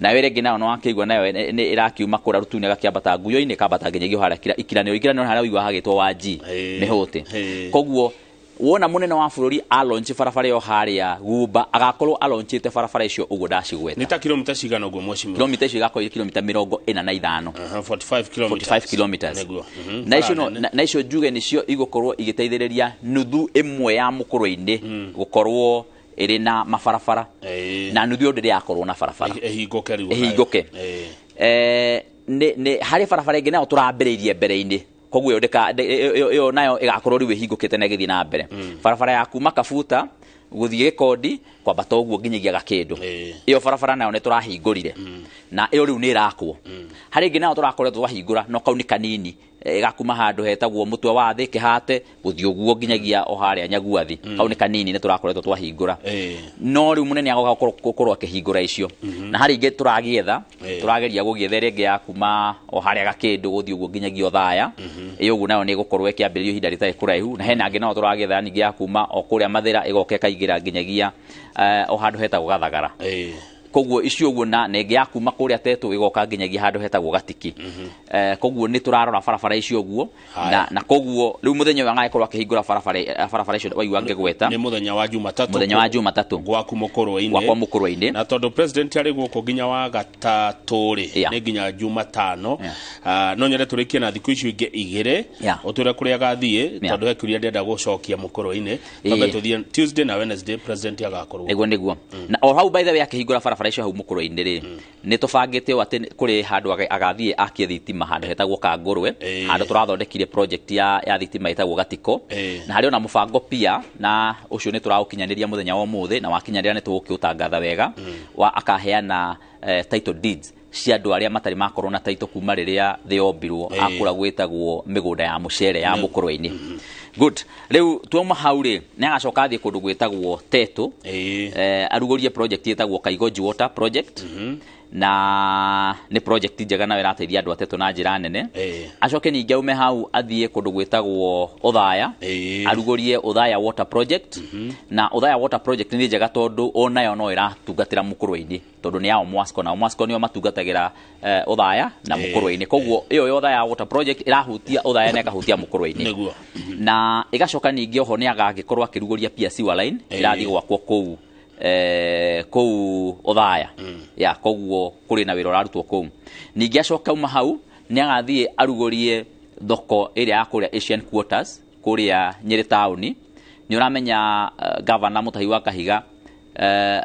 Nayo ĩrĩa ĩngĩ nayo nĩwakĩigua nayo nĩ ĩrakiuma kũrĩa Rutuni agakĩambata Nguyo-inĩ, ĩkambata nginyagia harĩa ikiranĩro harĩa ũigua hagĩtwo wa G Mĩhũtĩ. Koguo wona munene wa bũrũri alaunch barabara ĩyo harĩa Gumba, agakorwo alaunchĩte barabara icio ũguo ndacigweta. Nĩ ta kilomita cigana ũguo mheshimiwa? Kilomita icio igakorwo irĩ kilomita 45. 45 kilometers. 45 kilometers. Nĩguo. Na icio Bara nene. Na icio njuge nĩcio igũkorwo igĩteithĩrĩria nuthu ĩmwe ya Mũkũrwe-inĩ gũkorwo ĩrĩ na mabarabara. Na nuthu ĩyo ndĩrĩ yakorwo na barabara. Ĩhingũke rĩu. Ĩhingũke. Nĩ harĩ barabara ĩngĩ nayo tũrambĩrĩirie mbere-inĩ, koguo ĩyo nayo ĩgakorwo rĩu ĩhingũkĩte na ĩgĩthiĩ na mbere. Barabara ya kuma Kabuta gũthiĩ Gĩkondi kwambata ũguo nginyagia Gakĩndũ, ĩyo barabara nayo nĩ tũrahingũrire na ĩyo rĩu nĩ ĩrakwo. Harĩ ĩngĩ nayo tũrakoretwo twahingũra, no kau nĩ kanini, ĩgakuma handũ hetagwo Mũtwe wa Thĩ Kĩhate gũthiĩ ũguo nginyagia o harĩa Nyaguathi. Kau nĩ kanini, nĩ tũrakoretwo twahingũra. No rĩu mũnene agoka gũkorwo akĩhingũra icio. Na harĩ ingĩ tũragĩetha, tũrageria gũgĩetha ĩrĩa ĩngĩ ya kuma o harĩa Gakĩndũ gũthiĩ ũguo nginyagia Othaya. Ĩyo ũguo nayo nĩ ĩgũkorwo ĩkĩambĩrĩrio ihinda rĩtarĩ kũraihu. Na hena angĩ nao tũragĩetha ningĩ ya kuma o kũrĩa Mathĩra ĩgoka ĩkaingĩra nginyagia o handũ hetagwo Gathagara. Koguo icio ũguo na ĩngĩ ya kuma kũrĩa Tetũ ĩgoka nginyagia handũ hetagwo Gatiki. Koguo nĩ tũrarora barabara icio ũguo. Na koguo rĩu mũthenya ũyũ agagĩkorwo akĩhingũra barabara icio waigua ngĩgweta. Nĩ mũthenya wa Jumatatũ. Mũthenya wa Jumatatũ. Gwaku Mũkũrwe-inĩ. Gwakwa Mũkũrwe-inĩ. Na tondũ president arĩ gũkũ nginya wa gatatũ rĩ, nĩ nginya Jumatano. No nyende tũrĩkie na thikũ icio ingĩ igĩrĩ. Ũtwĩre kũrĩa agathiĩ, tondũ he kĩũria ndĩrenda gũcokia Mũkũrwe-inĩ. Twambe tũthiĩ Tuesday na Wednesday president agakorwo. Nĩguo, nĩguo. Na o hau by the way akĩhingũra barabara icio hau Mũkũrwe-inĩ rĩ, nĩ tũbangĩte ũũ atĩ kũrĩ handũ agathiĩ akie thitima handũ hetagwo Kangũrwe, handũ tũrathondekire project ya thitima ĩtagwo Gatiko. Na harĩ ona mũbango pia, na ũcio nĩ tũraũkinyanĩria mũthenya wa ũmũthĩ, na wakinyanĩra nĩ tũgũkĩũtangatha wega, wa akaheana title deeds cia andũ arĩa matarĩ makorwo na title kuma rĩrĩa thĩ yombirwo, akũra gwĩtagwo mĩgũnda ya mũcere ya Mũkũrwe-inĩ. Good. Rĩu tuoma hau rĩ, nĩ agacoka athiĩ kũndũ gwĩtagwo Tetũ, arugũrie project ĩtagwo Kaigoji Water Project. Na nĩ project njega nayo ĩrateithia andũ a Tetũ na njĩra nene. Acoke ningĩ aume hau athiĩ kũndũ gwĩtagwo Othaya, arugũrie Othaya Water Project. Na Othaya Water Project nĩ njega tondũ onayo no ĩratungatĩra Mũkũrwe-inĩ, tondũ nĩ ya Omwasco, na Omwasco nĩo matungatagĩra Othaya na Mũkũrwe-inĩ. Koguo ĩyo ya Othaya Water Project ĩrahutia Othaya na ĩkahutia Mũkũrwe-inĩ. Na ĩgacoka ningĩ oho nĩ agagĩkorwo akĩrugũria pia sewer line, ĩrathiĩ gwakwo kũu Othaya. Ya, koguo kũrĩ na wĩra ũrarutwo kũu. Ningĩ acoka auma hau nĩ agathiĩ arugũrie thoko ĩrĩa ya kũrĩa Asian Quarters kũrĩa Nyĩrĩ taũni. Nĩ ũramenya Governor Mutahi wa Kahiga,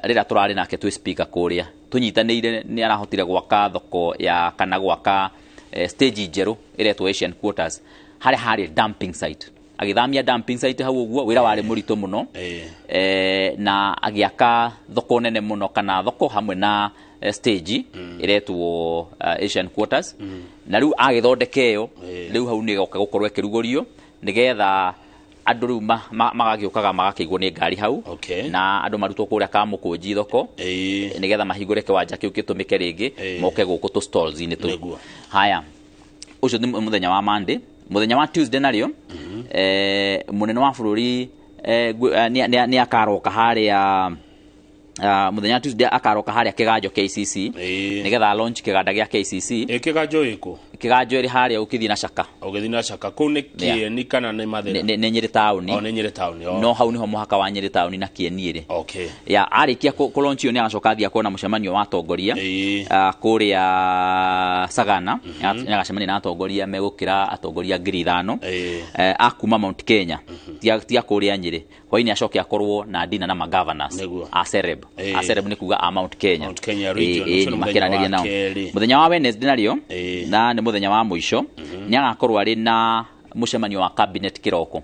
rĩrĩa tũrarĩ nake twĩ speaker kũrĩa tũnyitanĩire, nĩ arahotire gwaka thoko ya kana gwaka stage njerũ ĩretwo Asian Quarters, harĩa harĩ dumping site. Agĩthamia dumping site hau ũguo, wĩra warĩ mũritũ mũno. Na agĩaka thoko nene mũno, kana thoko hamwe na stage ĩretwo Asian Quarters. Na rĩu agĩthondeka ĩyo, rĩu hau nĩ ĩgoka gũkorwo ĩkĩrugũrio nĩgetha andũ rĩu magagĩũkaga magakĩigwo nĩ ngari hau. Na andũ marutwo kũrĩa Kamũkũnji thoko, nĩgetha mahingũre kĩwanja kĩu gĩtũmĩke rĩngĩ, moke gũkũ tũ stalls-inĩ tũu. Haya, ũcio nĩ mũthenya wa Monday. Mũthenya wa Tuesday narĩo, mũnene wa bũrũri nĩ akaroka harĩa, mũthenya wa Tuesday akaroka harĩa kĩganjo KCC, nĩgetha launch kĩganda gĩa KCC. Kĩganjo ĩkũ? Kĩganjo ĩrĩ harĩa ũkĩthiĩ na Caka. Ũgĩthiĩ na Caka. Kũu nĩ Kĩeni kana nĩ Mathĩra? Nĩ Nyĩrĩ taũni. O, nĩ Nyĩrĩ taũni, o. No hau nĩho mũhaka wa Nyĩrĩ taũni na Kĩeni ĩrĩ. Ya, arĩkia kũ launch ĩyo nĩ agacoka athiĩ akorwo na mũcemanio wa atongoria, kũrĩa Sagana. Nĩ agacemania na atongoria megũkĩra atongoria 5,000. A kuma Mount Kenya. Tia kũrĩa Nyĩrĩ. Hwainĩ acoke akorwo na dinner na magovernors a Sereb. A Sereb nĩ kuga a Mount Kenya. Mount Kenya region, ũcio nĩ mũthenya makĩranĩria wa nao. kerĩ. Mũthenya wa Wednesday narĩo, na nĩ mũthenya wa mũico, nĩ agakorwo arĩ na mũcemanio wa cabinet kĩroko.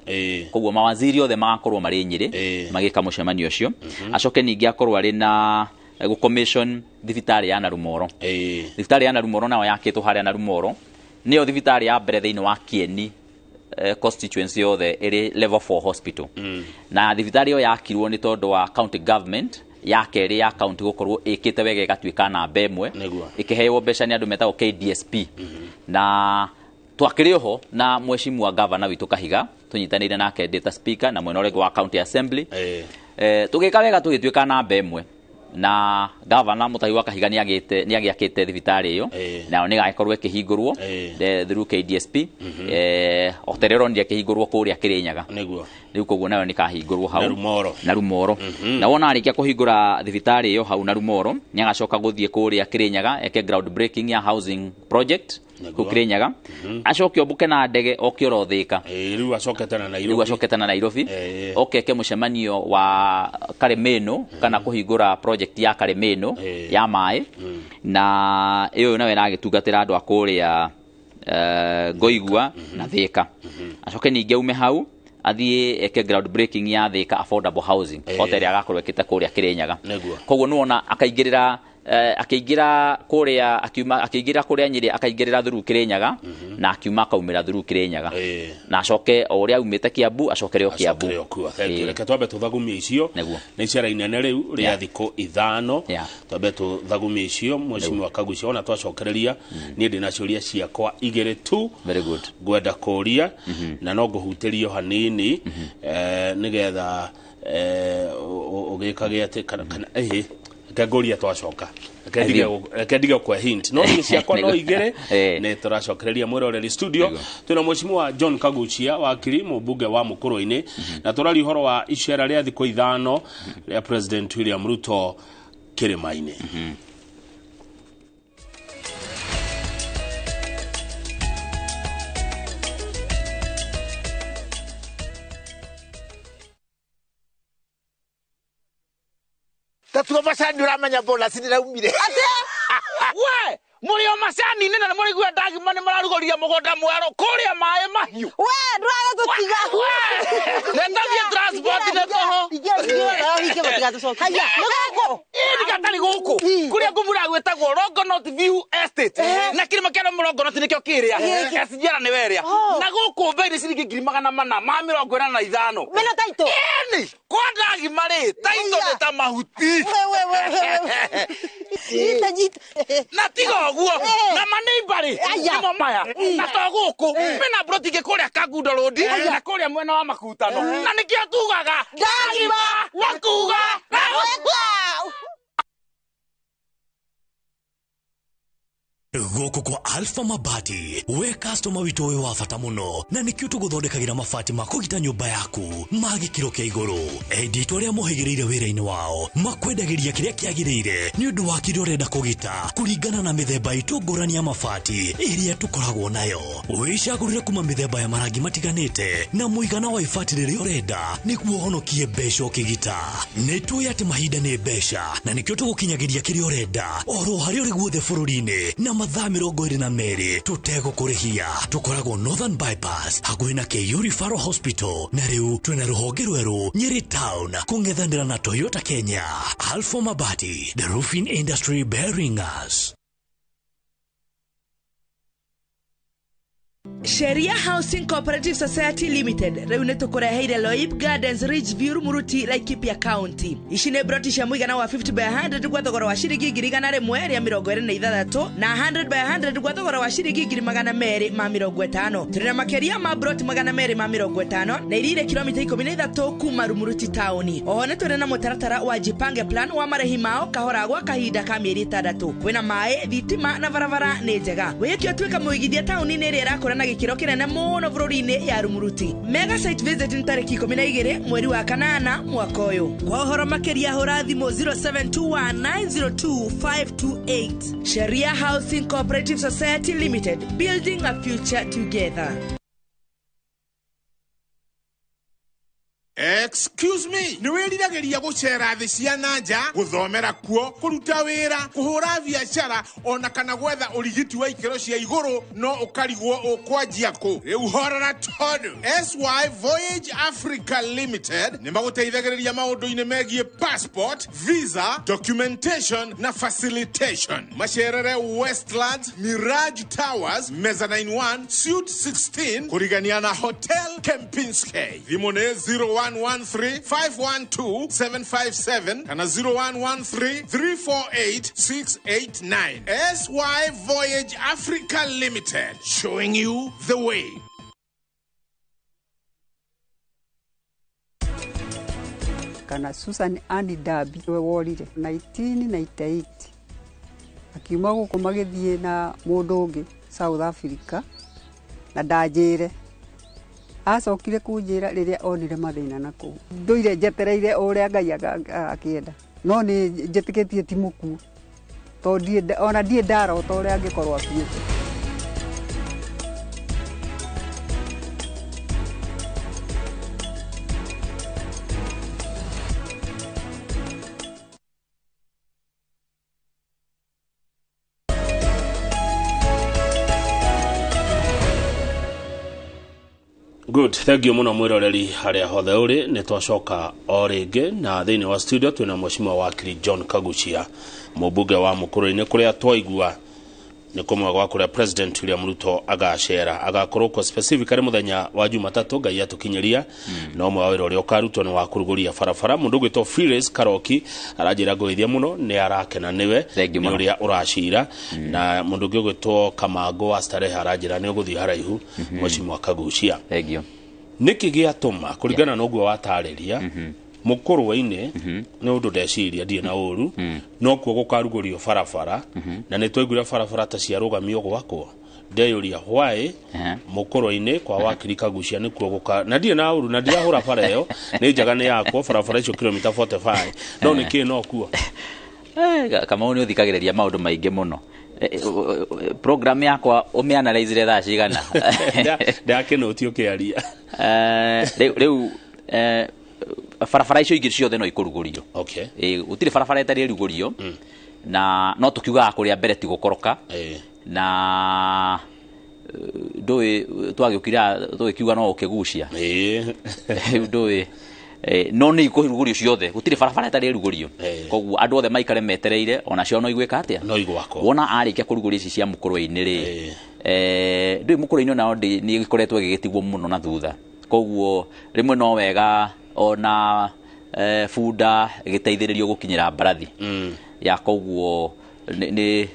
Koguo mawaziri othe magakorwo marĩ Nyĩrĩ, magĩka mũcemanio ũcio. Acoke ningĩ akorwo arĩ na gũ-commission thibitarĩ ya Narumoro. Thibitarĩ ya Narumoro nayo yakĩtwo harĩa Narumoro, nĩyo thibitarĩ ya mbere thĩinĩ wa Kieni constituency yothe ĩrĩ level 4 hospital. Na thibitarĩ ĩyo yakirwo nĩ tondũ wa county government ya kerĩ ya county gũkorwo ĩkĩte wega ĩgatuĩka namba ĩmwe. Ĩkĩheo mbeca nĩ andũ metagwo KDSP. Na twakĩrĩ oho na mheshimiwa governor witũ Kahiga, tũnyitanĩire nake data speaker na mwena ũrĩa wa county assembly. Tũgĩka wega tũgĩtuĩka namba ĩmwe. Na gavana Mutahi wa Kahiga nĩagĩakĩte thibitarĩ ĩyo, nayo nĩgagĩkorwo ĩkĩhingũrwo through KDSP, o ta ĩrĩa ũronire ĩkĩhingũrwo kũrĩa Kĩrĩnyaga. Nĩguo. Rĩu koguo nayo nĩkahingũrwo hau na Rumoro. Na Rumoro. Na wona arĩkia kũhingũra thibitarĩ ĩyo hau na Rumoro, nĩagacoka gũthiĩ kũrĩa Kĩrĩnyaga eke ground breaking ya housing project kũu Kĩrĩnyaga, acoke ombũke na ndege oke oro Thĩka. Rĩu acokete na Nairobi. Rĩu acokete na Nairobi, oke eke mũcemanio wa Karemeno, kana kũhingũra project ya Karemeno ya maĩ, na ĩyo nayo ĩragĩtungatĩra andũ a kũrĩa Ngoigua na Thĩka. Acoke ningĩ aume hau athiĩ eke ground breaking ya Thĩka affordable housing, o ta ĩrĩa agakorwo ĩkĩte kũrĩa Kĩrĩnyaga. Koguo nĩwona akaingĩrĩra, akĩingĩra kũrĩa, akiuma akĩingĩra kũrĩa Nyĩrĩ, akaingĩrĩra through Kĩrĩnyaga, na akiuma akaumĩra through Kĩrĩnyaga, na acoke o ũrĩa aumĩte Kiambu acokere o Kiambu. Acokere o kuo. Thank you. Reke twambe tũthagumie icio. Nĩguo. Nĩ icera inene rĩu rĩa thikũ 5. Twambe tũthagumie icio Mheshimiwa Kaguchia, ona twacokereria niĩ ndĩna ciũria ciakwa 2 tu. Very good. Ngwenda kũria na no ngũhutĩrio hanini, nĩgetha ũgĩkage atĩ kana reke ngũrie twacoka. Reke ndige kwe hint. No niĩ ciakwa no 2. Nĩ tũracokereria mwĩroreri studio. Twĩna Mheshimiwa John Kaguchia, wakiri mũmbunge wa Mũkũrũ-inĩ, na tũraria ũhoro wa icera rĩa thikũ 5 rĩa President William Ruto kĩrĩma-inĩ. Tatuo macani ũramenya bonus nĩraumire. Atĩa? We, mũrĩ o macani-inĩ na nĩmũraigua ndagima nĩmararugũria mũgũnda mwerũ kũrĩa maĩ mahiũ. We, ndũragĩtũtiga. We, nĩndathiĩ transport nĩ tũhũ. Haya, nĩ gũkũ? Ĩĩ, nĩ gatarĩ gũkũ. Kũrĩa ngũmura gwĩtagwo Longonot View Estate. Na kĩrĩma kĩa Longonot nĩkĩo kĩrĩa. SGR nĩwe ĩrĩa. Na gũkũ bei nĩ ciringi 485,000. Mena taito? Ĩni, kwa ndagima rĩ, taito nĩ ta mahuti. We, we, we, we. Nyita, nyita. Na tiga ũguo, na maneiba rĩ, nĩmo maya. Na to gũkũ, mena broti ingĩ kũrĩa Kangundo Road, na kũrĩa mwena wa Makutano. Na nĩkĩo tugaga, Ndagima na kuga, na gwĩka. Gũkũ kwa Alpha Mabati, we customer witũ wĩ wa bata mũno, na nĩkĩo tũgũthondekagĩra mabati ma kũgita nyũmba yaku ma gĩkĩro kĩa igũrũ. Endia itũ arĩa mohĩgĩrĩire wĩra-inĩ wao makwendagĩria kĩrĩa kĩagĩrĩire nĩ ũndũ wa kĩrĩa ũrenda kũgita kũringana na mĩthemba itũ ngũrani ya mabati ĩrĩa tũkoragwo nayo. Wĩcagũrĩre kuma mĩthemba ya marangi matiganĩte na mũigana wa ibati rĩrĩa ũrenda nĩguo ũhonokie mbeca ũkĩgita. Nĩ tũĩ atĩ mahinda nĩ mbeca na nĩkĩo tũgũkinyagĩria kĩrĩa ũrenda oro harĩa ũrĩ guothe bũrũri-inĩ na mathaa 22 tũtegũkũrĩhia. Tũkoragwo Northern Bypass hakuhĩ na KU Referral Hospital, na rĩu twĩna rũhonge rwerũ Nyeri Town kũng'ethanĩra na Toyota Kenya. Alpha Mabati, the roofing industry bearing us. Sheria Housing Cooperative Society Limited rĩu nĩ tũkũreheire Loip Gardens Ridgeview Rumuruti Laikipia County. Ici nĩ broti cia mũigana wa 50 by 100 gwa thogora wa ciringi 126 na 100 by 100 gwa thogora wa ciringi 250. Tũrĩ na makĩria ma broti 250 na irire kilomita 13 kuma Rumuruti taũni. Oho nĩ tũrĩ na mũtaratara wa Jipange Plan wa marĩhi mao kahora gwa kahinda ka mĩeri 6. Kwĩna maĩ, thitima na barabara nĩ njega. Wĩke ũtuĩka mũigithia taũni-inĩ ĩrĩa ĩrakũra na gĩkĩro kĩnene mũno bũrũri-inĩ ya Rumuruti. Mega site visit nĩ tarĩki 12 mweri wa 8 mwaka ũyũ. Kwa ũhoro makĩria hũra thimũ 0721902528. Sheria Housing Cooperative Society Limited, building a future together. Excuse me, nĩ wĩriragĩria gũcera thĩ cia na nja, gũthomera kuo, kũruta wĩra, kũhũra biacara, ona kana gwetha ũrigiti wa ikĩro cia igũrũ, no ũkarigwo ũkwanjia kũ. Rĩu horora tondũ SY Voyage Africa Limited nĩ magũteithagĩrĩria maũndũ-inĩ megiĩ passport, visa, documentation na facilitation. Macerere Westlands, Mirage Towers, Mezzanine 1, Suite 16, kũrigania na Hotel Kempinski. Thimũ nĩ 0113 512 757 kana 0113 348 689. SY Voyage Africa Limited, showing you the way. Kana Susan Ann Darby we worire 1998 akiuma gũkũ magĩthiĩ na mũndũ ũngĩ South Africa na ndanjĩre acokire kũnjĩra rĩrĩa onire mathĩna na kũu ndũire njetereire o ũrĩa Ngai akĩenda no nĩ njĩtĩkĩtie ti mũkuũ tondũ ona ndiĩ ndarota ũrĩa angĩkorwo akuĩte. Good, thank you muno mwiroreri haria hothe uri. Ni twacoka o ringi na thiini wa studio twina mheshimiwa wakiri John Kaguchia, mubunge wa Mukurwe-ini, kuria twaigua ni kumwe gwa kuria President William Ruto agacera agakorwo ko specifically muthenya wa Jumatatu Ngai atukinyiria. No mwe wa wira uria ukarutwo ni wa kuruguria barabara. Mundu gwitwo Phyllis Karoki aranjira ngũithia muno ni arakena niwe ni uria uracira. Na mundu ũngĩ ũgwĩtwo Kamango wa Starehe aranjira ni ũgũthiĩ haraihu. Mheshimiwa Kaguchia, thank you. Niki gĩatũma kũringana na ũguo watarĩria Mukurwe-ini nĩ ũndũ ndeciria ndirĩ na ũru no kuo gũkarugũrio barabara na nĩ twaiguire barabara ta ciarũgamio gwakwo ndeyũria why Mukurwe-ini kwa wakiri Kaguchia nĩkuo gũka na ndirĩ na ũru na ndirahũra bara ĩyo nĩ njega nĩ yakwo barabara icio kilomita 45 no nĩkĩ no kuo Kamau nĩ ũthikagĩrĩria maũndũ maingĩ mũno. Program yakwa ũmĩanalyzire thaa cigana? Ndakĩnũti ũkĩaria. Rĩu barabara icio ingĩ ciothe no ikũrugũrio. Okay. Gũtirĩ barabara ĩtarĩ ĩrugũrio. Na no tũkiugaga kũrĩa mbere ti gũkoroka. Na ndũĩ twagĩũkira tũgĩkiuga no ũkĩgucia. Rĩu ndũĩ no nĩ ikũrugũrio ciothe, gũtirĩ barabara ĩtarĩ ĩrugũrio. Koguo andũ othe maikare metereire onacio no igwĩka atĩa? No igwakwo. Wona arĩkia kũrugũria ici cia Mukurwe-inĩ rĩ, ndũĩ Mukurwe-inĩ onao nĩ ĩkoretwo ĩgĩgĩtigwo mũno na thutha. Koguo rĩmwe no wega ona bunda ĩgĩteithĩrĩrio gũkinyĩra mbarathi. Ya koguo nĩ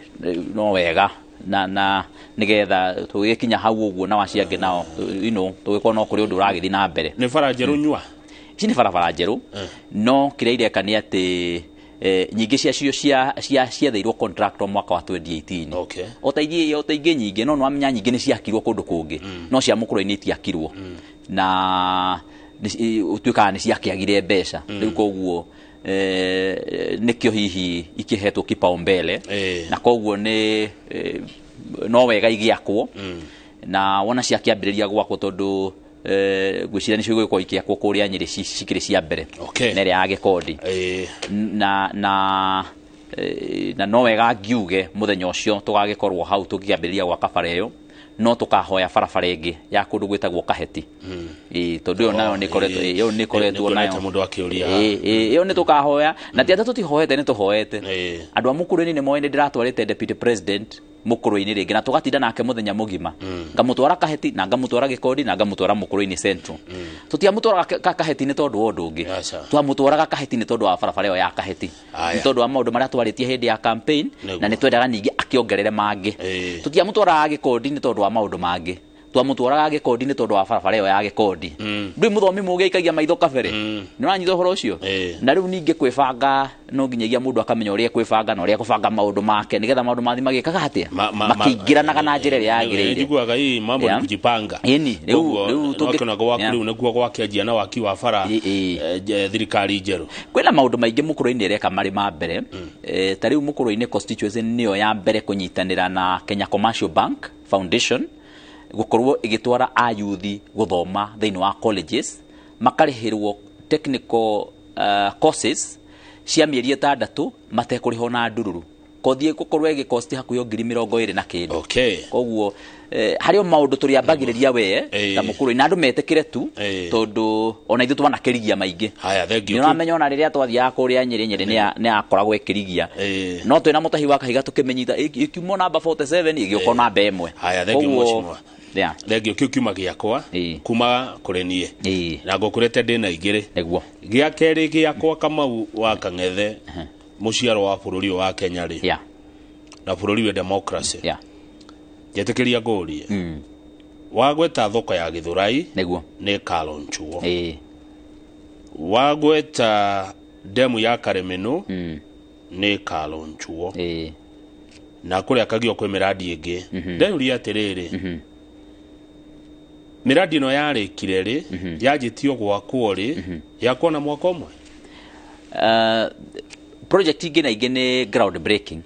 no wega na nigetha tũgĩkinya hau ũguo na wacio angĩ nao you know tũgĩkorwo no kũrĩ ũndũ ũragĩthiĩ na mbere. Nĩ bara njerũ nyua? Ici nĩ barabara njerũ no kĩrĩa ireka nĩ atĩ nyingĩ ciacio ciatheirwo contractor mwaka wa 2018. Okay. O ta ingĩ nyingĩ no nĩwamenya nyingĩ nĩ ciakirwo kũndũ kũngĩ no cia Mukurwe-inĩ itiakirwo na ũtuĩkaga nĩ ciakĩagire mbeca. Rĩu koguo nĩkĩo hihi ikĩhetwo kipaumbele na koguo nĩ no wega igĩakwo na wona ciakĩambĩrĩria gwakwo tondũ ngwĩciria nĩcio igũgĩkorwo ikĩakwo kũrĩa Nyĩrĩ cikĩrĩ cia mbere na ĩrĩa ya Gĩkondi. Na no wega ngiuge mũthenya ũcio tũgagĩkorwo hau tũkĩambĩrĩria gwaka bara ĩyo no tũkahoya barabara ĩngĩ ya kũndũ gwĩtagwo Kaheti. Tondũ ĩyo nayo nĩ ĩkoretwo nayo mũndũ akĩũria. Ĩyo nĩ tũkahoya na ti atĩ tũtihoete nĩ tũhoete. Andũ a Mukurwe-inĩ nĩ moĩ nĩ ndĩratwarĩte deputy president Mukurwe-inĩ rĩngĩ na tũgatinda nake mũthenya mũgima. Ngamũtwara Kaheti na ngamũtwara Gĩkondi na ngamũtwara Mukurwe-inĩ Central. Tũtiamũtwaraga Kaheti nĩ tondũ wa ũndũ ũngĩ. Twamũtwaraga Kaheti nĩ tondũ wa barabara ĩyo ya Kaheti. Nĩ tondũ wa maũndũ marĩa twarĩtie hĩndĩ ya campaign na nĩ twendaga ningĩ akĩongerere mangĩ. Tũtiamũtwaraga Gĩkondi nĩ tondũ wa maũndũ mangĩ. Twamũtwaraga Gĩkondi nĩ tondũ wa barabara ĩyo ya Gĩkondi. Ndũĩ mũthomi mũgĩ aikagia maitho kabere. Nĩ ũranyita ũhoro ũcio? Na rĩu ningĩ kwĩbanga no nginyagia mũndũ akamenya ũrĩa ekwĩbanga na ũrĩa ekũbanga maũndũ make nĩgetha maũndũ mathiĩ magĩkaga atĩa? Makĩingĩranaga na njĩra ĩrĩa yagĩrĩire. Njiguaga hii mambo ni kujipanga. Ĩni, rĩu tũngĩkĩona gwaku rĩu nĩkuo gwakĩanjia na waki wa bara thirikari njerũ. Kwĩna maũndũ maingĩ Mukurwe-inĩ ĩreka marĩ ma mbere. Ta rĩu Mukurwe-inĩ constituency nĩyo ya mbere kũnyitanĩra na Kenya Commercial Bank Foundation gũkorwo ĩgĩtwara ayuthi gũthoma thĩinĩ wa colleges makarĩhĩrwo technical courses cia mĩeri 6 matekũrĩhwo na ndururu. Kothi ĩgũkorwo ĩgĩkosti hakuhĩ 20,000 na kĩndũ. Koguo harĩ o maũndũ tũrĩambagĩrĩria we ta Mukurwe na andũ metĩkĩre tu tondũ ona ithuĩ twanakĩrigia maingĩ. Nĩ ũramenya ona rĩrĩa twathiaga kũrĩa Nyĩrĩ Nyĩrĩ nĩ yakoragwo ĩkĩrigia no twĩna mũtahi wa kahiga tũkĩmĩnyita ĩkiuma namba 47 ĩgĩũka namba 1. Haya, thank you mheshimiwa. Thank you. Kĩu kiuma gĩakwa kuma kũrĩ niĩ na ngũkũrĩte ndĩna igĩrĩ. Nĩguo. Gĩa kerĩ gĩakwa Kamau wa Kang'ethe mũciaro wa bũrũri wa Kenya rĩ na bũrũri wa democracy. Njetĩkĩria ngũrie wagweta thoko ya Gĩthũrai nĩguo nĩ ĩkalonchwo. Wagweta demu ya Karemeno nĩ ĩkalonchwo na kũrĩa kagio kwĩ mĩradi ĩngĩ. Ndeyũria atĩrĩrĩ, mĩradi ĩno yarĩkire rĩ, yanjĩtio gwakwo rĩ, yakwo na mwaka ũmwe? Project ingĩ na ingĩ nĩ ground breaking.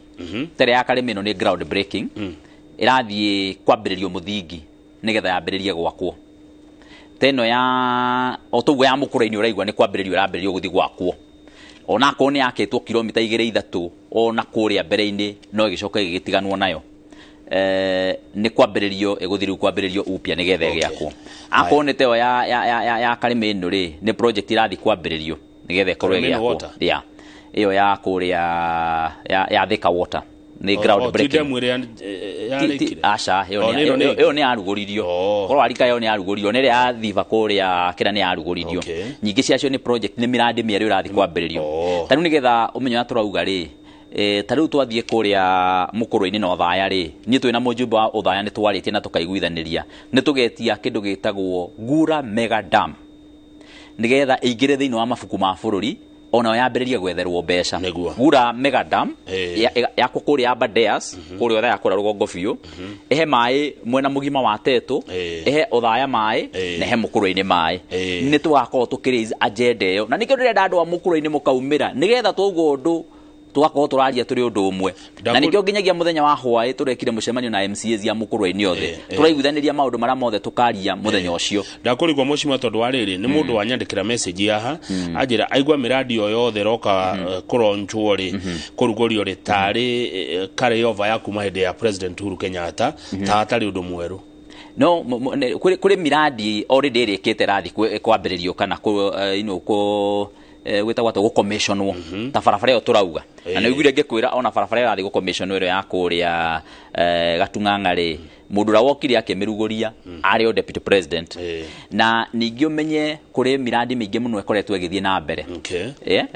Tere ya Karemeno nĩ ground breaking, ĩrathiĩ kwambĩrĩrio mũthingi nĩgetha yambĩrĩrie gwakwo. Teno ya o toguo ya Mũkũrũ-inĩ ũraigua nĩ kwambĩrĩrio ĩrambĩrĩrio gũthiĩ gwakwo, onakorwo nĩ yakĩtwo kilomita 2 3 ona kũrĩa mbere-inĩ no ĩgĩcoka ĩgĩtiganwo nayo. Nĩ kwambĩrĩrio ĩgũthiĩ rĩu kwambĩrĩrio upya nĩgetha ĩgĩakwo. Akorwo nĩ teo ya Karemeno rĩ, nĩ project ĩrathiĩ kwambĩrĩrio nĩgetha ĩkorwo ĩgĩakwo. Yeah, ĩyo ya kũrĩa ya Thika Water nĩ ground breaking. Aca, ĩyo nĩ yarugũririo. Korwo arika ĩyo nĩ yarugũririo, nĩ ĩrĩa ya Thiba kũrĩa kĩrĩa nĩ yarugũririo. Nyingĩ ciacio nĩ project, nĩ mĩradi mĩerũ ĩrathiĩ kwambĩrĩrio. Ta rĩu nĩgetha ũmenye ũrĩa tũrauga rĩ, ta rĩu twathiĩ kũrĩa Mũkũrũ-inĩ na Othaya rĩ, niĩ twĩ na mũjumbe wa Othaya nĩ twarĩtie na tũkaiguithanĩria, nĩ tũgetia kĩndũ gĩtagwo Gura Mega Dam nĩgetha ĩingĩre thĩinĩ wa mabuku ma bũrũri, onayo yambĩrĩrie gwetherwo mbeca. Gura Mega Dam yakwo kũrĩa Aberdares, kũrĩa Othaya kũrĩa rũgongo biũ, ĩhe maĩ mwena mũgima wa Tetu, ĩhe Othaya maĩ na ĩhe Mũkũrũ-inĩ maĩ. Nĩ tũgakorwo tũkĩ-raise agenda ĩyo, na nĩkĩo ndĩrenda andũ a Mũkũrũ-inĩ mũkaumĩra nĩgetha twauga ũndũ tũgakorwo tũraria tũrĩ ũndũ ũmwe. Na nĩkĩo nginyagia mũthenya wa hwaĩ tũrekire mũcemanio na MCAs ya Mũkũrũ-inĩ othe, tũraiguithanĩria maũndũ marĩa mothe tũkaria mũthenya ũcio. Ndakũrigwo mũcima tondũ wa rĩrĩ, nĩ mũndũ wanyandĩkĩra message haha anjĩra aigua mĩradi o yothe ĩroka kũronchwo rĩ, kũrugũrio rĩ, tarĩ carry over ya kuma hĩndĩ ya President Uhuru Kenyatta, ta hatarĩ ũndũ mwerũ. No kũrĩ miradi already ĩrĩkĩte ĩrathiĩ kwambĩrĩrio kana gwĩtagwo atĩa, gũcommissionwo ta barabara ĩyo tũrauga. Na nĩũiguire ngĩkwĩra ona barabara ĩyo ĩrathiĩ gũcommissionwo ĩrĩa ya kũrĩa Gatung'ang'a rĩ, mũndũ ũrĩa wokire akĩmĩrugũria arĩ o deputy president. Na ningĩ ũmenye kũrĩ miradi mĩingĩ mũno ĩkoretwo ĩgĩthiĩ na mbere,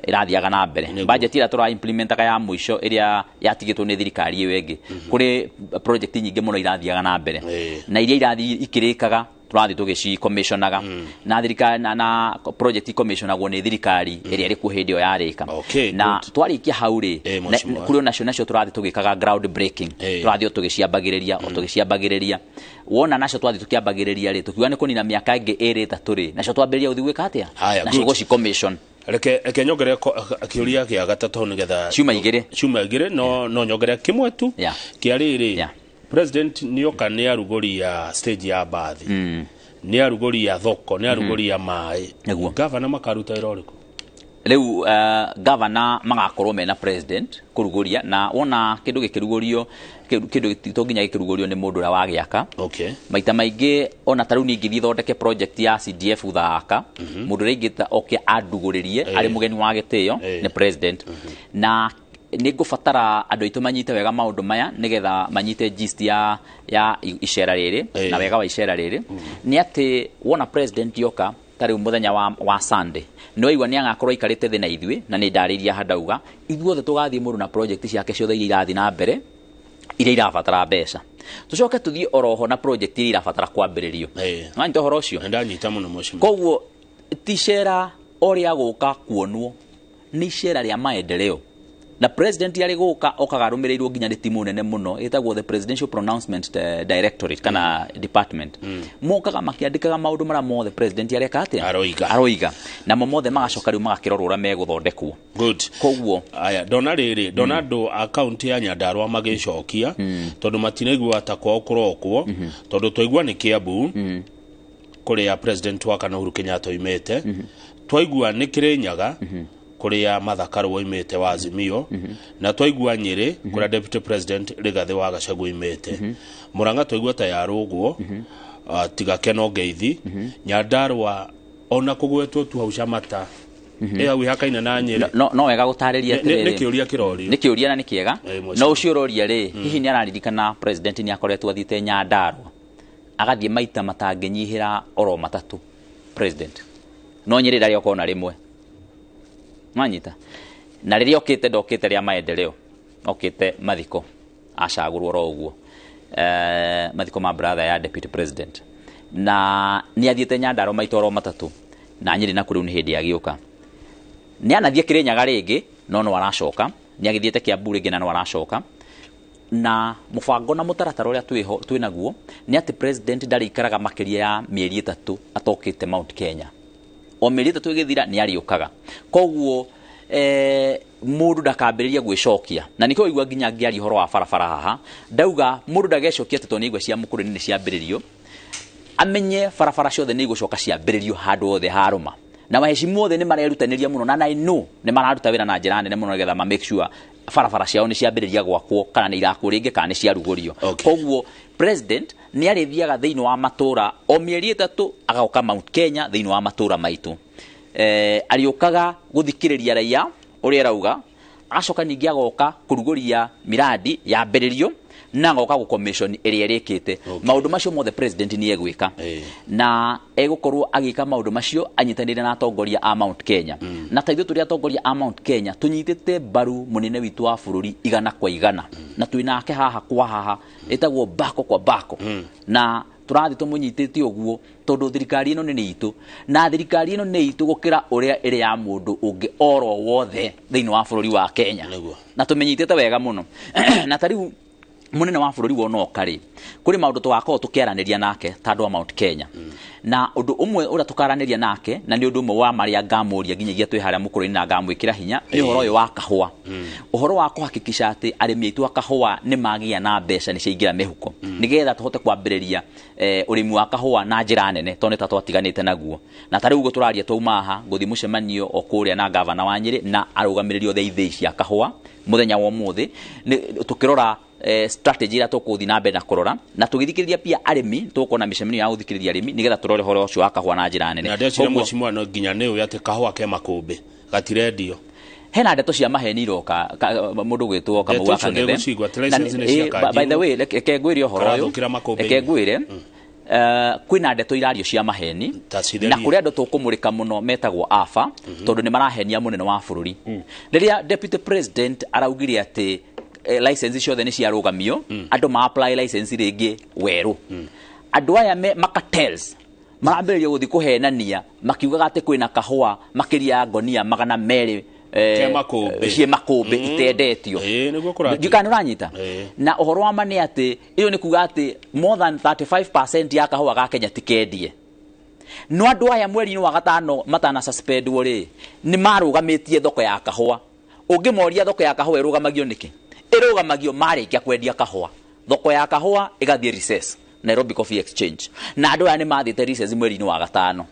ĩrathiaga na mbere. Budget ĩrĩa tũra implementaga ya mũico ĩrĩa yatigĩtwo nĩ thirikari ĩyo ĩngĩ, kũrĩ project nyingĩ mũno irathiaga na mbere, na iria irathiĩ ikĩrĩkaga tũrathiĩ tũgĩcicommissionaga na thirikari, na project commissionagwo nĩ thirikari ĩrĩa ĩrĩ kuo hĩndĩ ĩyo yarĩka. Na twarĩkia hau rĩ, kũrĩ onacio nacio tũrathiĩ tũgĩkaga ground breaking, tũrathiĩ o tũgĩciambagĩrĩria. Wona nacio twathiĩ tũkĩambagĩrĩria rĩ, tũkiuga nĩ kũnina mĩaka ĩngĩ 2 3 rĩ, nacio twambĩrĩria gũthiĩ gwĩka atĩa, nacio gũcicommission. Reke nyongere kĩũria gĩa gatatũ nĩgetha ciuma igĩrĩ, ciuma igĩrĩ, no nyongere kĩmwe tu kĩa rĩrĩ. President nĩoka nĩ arugũria stage ya mbathi, nĩ arugũria thoko, nĩ arugũria maĩ, gavana makaruta wĩra ũrĩkũ? Rĩu gavana magakorwo mena president kũrugũria, na wona kĩndũ gĩkĩrugũrio, kĩndũ to nginya gĩkĩrugũrio nĩ mũndũ ũrĩa wagĩaka. Maita maingĩ ona ta rĩu niĩ ingĩthiĩ thondeke project ya CDF Tharaka, mũndũ ũrĩa ingĩta oke andugũrĩrie arĩ mũgeni wa gĩtĩo nĩ president. Na nĩ ngũbatara andũ aitũ manyite wega maũndũ maya nĩgetha manyite gist ya icera rĩrĩ na wega wa icera rĩrĩ, nĩ atĩ wona president yoka ta rĩu mũthenya wa Sunday, nĩ waigua nĩ agakorwo aikarĩte thĩ na ithuĩ, na nĩ ndarĩirie haha ndauga ithuothe tũgathiĩ mũndũ na project ciake ciothe iria irathiĩ na mbere iria irabatara mbeca, tũcoke tũthiĩ oroho na project iria irabatara kwambĩrĩrio. Wanyita ũhoro ũcio? Ndanyita mũno mũcima. Koguo ti icera o rĩa gũka kuonwo, nĩ icera rĩa maendeleo. Na president arĩ gũka okaga arũmĩrĩirwo nginya nĩ timu nene mũno ĩtagwo the Presidential Pronouncement Directorate kana department. Mokaga makĩandĩkaga maũndũ marĩa mothe president areka atĩa, aroiga, namo mothe magacoka rĩu magakĩrorwo ũrĩa megũthondekwo. Good. Koguo aya ndona rĩrĩ, ndona andũ a kaunti ya Nyandarua magĩcokia tondũ matinaigua ta kwao kũrokwo, tondũ twaigua nĩ Kiambu kũrĩa president wa kana Uhuru Kenyatta oimĩte, twaigua nĩ Kĩrĩnyaga kũrĩa Martha Karua oimĩte wa Azimio, na twaigua Nyĩrĩ kũrĩa deputy president Rigathĩ wa Gachagua oimĩte, Murang'a twaigua ta yarũgwo, tiga Keno Ngeithi, Nyandarua ona kũgwetwo tu hau Camata ĩ hau ĩhakaine na Nyĩrĩ. No wega gũtarĩria atĩrĩrĩ, nĩ kĩũria kĩrorio, nĩ kĩũria na nĩ kĩega. No ũcio ũroria rĩ, hihi nĩ araririkana president nĩ akoretwo athiĩte Nyandarua agathiĩ maita matangĩnyihĩra oro matatũ president, no Nyĩrĩ ndarĩ oka ona rĩmwe. Mwanyita? Na rĩrĩa okĩte ndokĩte rĩa maendeleo, okĩte mathiko acagũrwo oro ũguo, mathiko ma brother ya deputy president, na nĩ athiĩte Nyandarua maita oro matatũ. Na Nyĩrĩ nakuo rĩu nĩ hĩndĩ agĩũka. Nĩ anathiĩ Kĩrĩnyaga rĩngĩ, no no aracoka. Nĩ agĩthiĩte Kiambu rĩngĩ na no aracoka. Na mũbango na mũtaratara ũrĩa twĩho twĩnaguo nĩ atĩ president ndarĩikaraga makĩria ya mĩeri 3 atokĩte Mount Kenya. O mĩeri 3 ĩgĩthira nĩ arĩũkaga. Koguo mũndũ ndakambĩrĩria gwĩcokia, na nĩkĩo waigua nginya ngĩaria ũhoro wa barabara haha ndauga mũndũ ndagecokia atĩ tondũ nĩ aigua cia Mũkũrũinĩ nĩ ciambĩrĩrio, amenye barabara ciothe nĩ igũcoka ciambĩrĩrio handũ hothe harũma. Na waheshimu othe nĩ marerutanĩria mũno, na I know nĩ mararuta wĩra na njĩra nene mũno nĩgetha ma make sure barabara ciao nĩ ciambĩrĩria gwakwo, kana nĩ irakwo rĩngĩ, kana nĩ ciarugũrio. Koguo president nĩ arĩthiaga thĩinĩ wa matũra o mĩeri 3 agoka Mount Kenya thĩinĩ wa matũra maitũ. Arĩũkaga gũthikĩrĩria raia ũrĩa arauga, agacoka ningĩ agoka kũrugũria miradi yambĩrĩrio, na agoka gũ-commission ĩrĩa ĩrĩkĩte. Maũndũ macio mothe president nĩ egwĩka, na egũkorwo agĩka maũndũ macio anyitanĩire na atongoria a Mount Kenya. Na ta ithuĩ tũrĩ atongoria a Mount Kenya tũnyitĩte mbaru mũnene witũ wa bũrũri 100 kwa 100, na twĩ nake haha kwa haha, ĩtagwo bako kwa bako. Na tũrathiĩ tũmũnyitĩte ũguo tondũ thirikari ĩno nĩ itũ, na thirikari ĩno nĩ itũ gũkĩra ũrĩa ĩrĩ ya mũndũ ũngĩ oro wothe thĩinĩ wa bũrũri wa Kenya. Na tũmĩnyitĩte wega mũno. Na ta rĩu mũnene wa bũrũri wona oka rĩ, kũrĩ maũndũ tũgakorwo tũkĩaranĩria nake ta andũ a Mount Kenya. Na ũndũ ũmwe ũrĩa tũkaranĩria nake, na nĩ ũndũ ũmwe wa marĩa ngamũria nginyagia twĩ harĩa Mũkũrũinĩ na ngamwĩkĩra hinya, nĩ ũhoro ũyũ wa kahũa. Ũhoro wa kũhakikisha atĩ arĩmi aitũ a kahũa nĩ magĩa na mbeca nĩ ciaingĩra mĩhuko, nĩgetha tũhote kwambĩrĩria ũrĩmi wa kahũa na njĩra nene, tondũ nĩ ta twatiganĩte naguo. Na ta rĩu ũguo tũraria twauma haha ngũthiĩ mũcemanio o kũrĩa na gavana wa Nyĩrĩ na arũgamĩrĩri othe a ithĩi cia kahũa mũthenya wa ũmũthĩ, tũkĩrora strategy ĩrĩa tũkũthiĩ na mbere na kũrora, na tũgĩthikĩrĩria pia arĩmi, tũgũkorwo na mĩcemanio ya gũthikĩrĩria arĩmi nĩgetha tũrore ũhoro ũcio wa kahũa na njĩra nene. Na ndeciria mheshimiwa no nginya nĩ ũĩ atĩ kahũa ke makũmbĩ gatirendio. Hena ndeto cia maheni iroka mũndũ gwĩtwo Kamau wa Kang'ethe. By the way, reke ngwĩre ũhoro ũyũ, reke ngwĩre kwĩna ndeto irario cia maheni, na kũrĩ andũ tũkũmũrĩka mũno metagwo AFA, tondũ nĩ marahenia mũnene wa bũrũri. Rĩrĩa deputy president araugire atĩ license ciothe nĩ ciarũgamio, andũ ma apply license rĩngĩ werũ. Andũ aya macartels marambĩrĩria gũthiĩ kũhenania makiugaga atĩ kwĩna kahũa makĩria ya ngonia 200 ciĩ makũmbĩ itendetio. Ndiũĩ kana nĩ ũranyita. Na ũhoro wa ma nĩ atĩ ĩyo nĩ kuga atĩ more than 35% ya kahũa ga Kenya tikendie. No andũ aya mweri-inĩ wa gatano matana suspendwo rĩ, nĩ marũgamĩtie thoko ya kahũa. Ũngĩmoria thoko ya kahũa ĩrũgamagio nĩkĩ? Ĩrũgamagio marĩkia kwendia kahũa. Thoko ya kahũa ĩgathiĩ recess Nairobi Coffee Exchange. Na andũ aya nĩ mathiĩte recess mweri-inĩ wa gatano.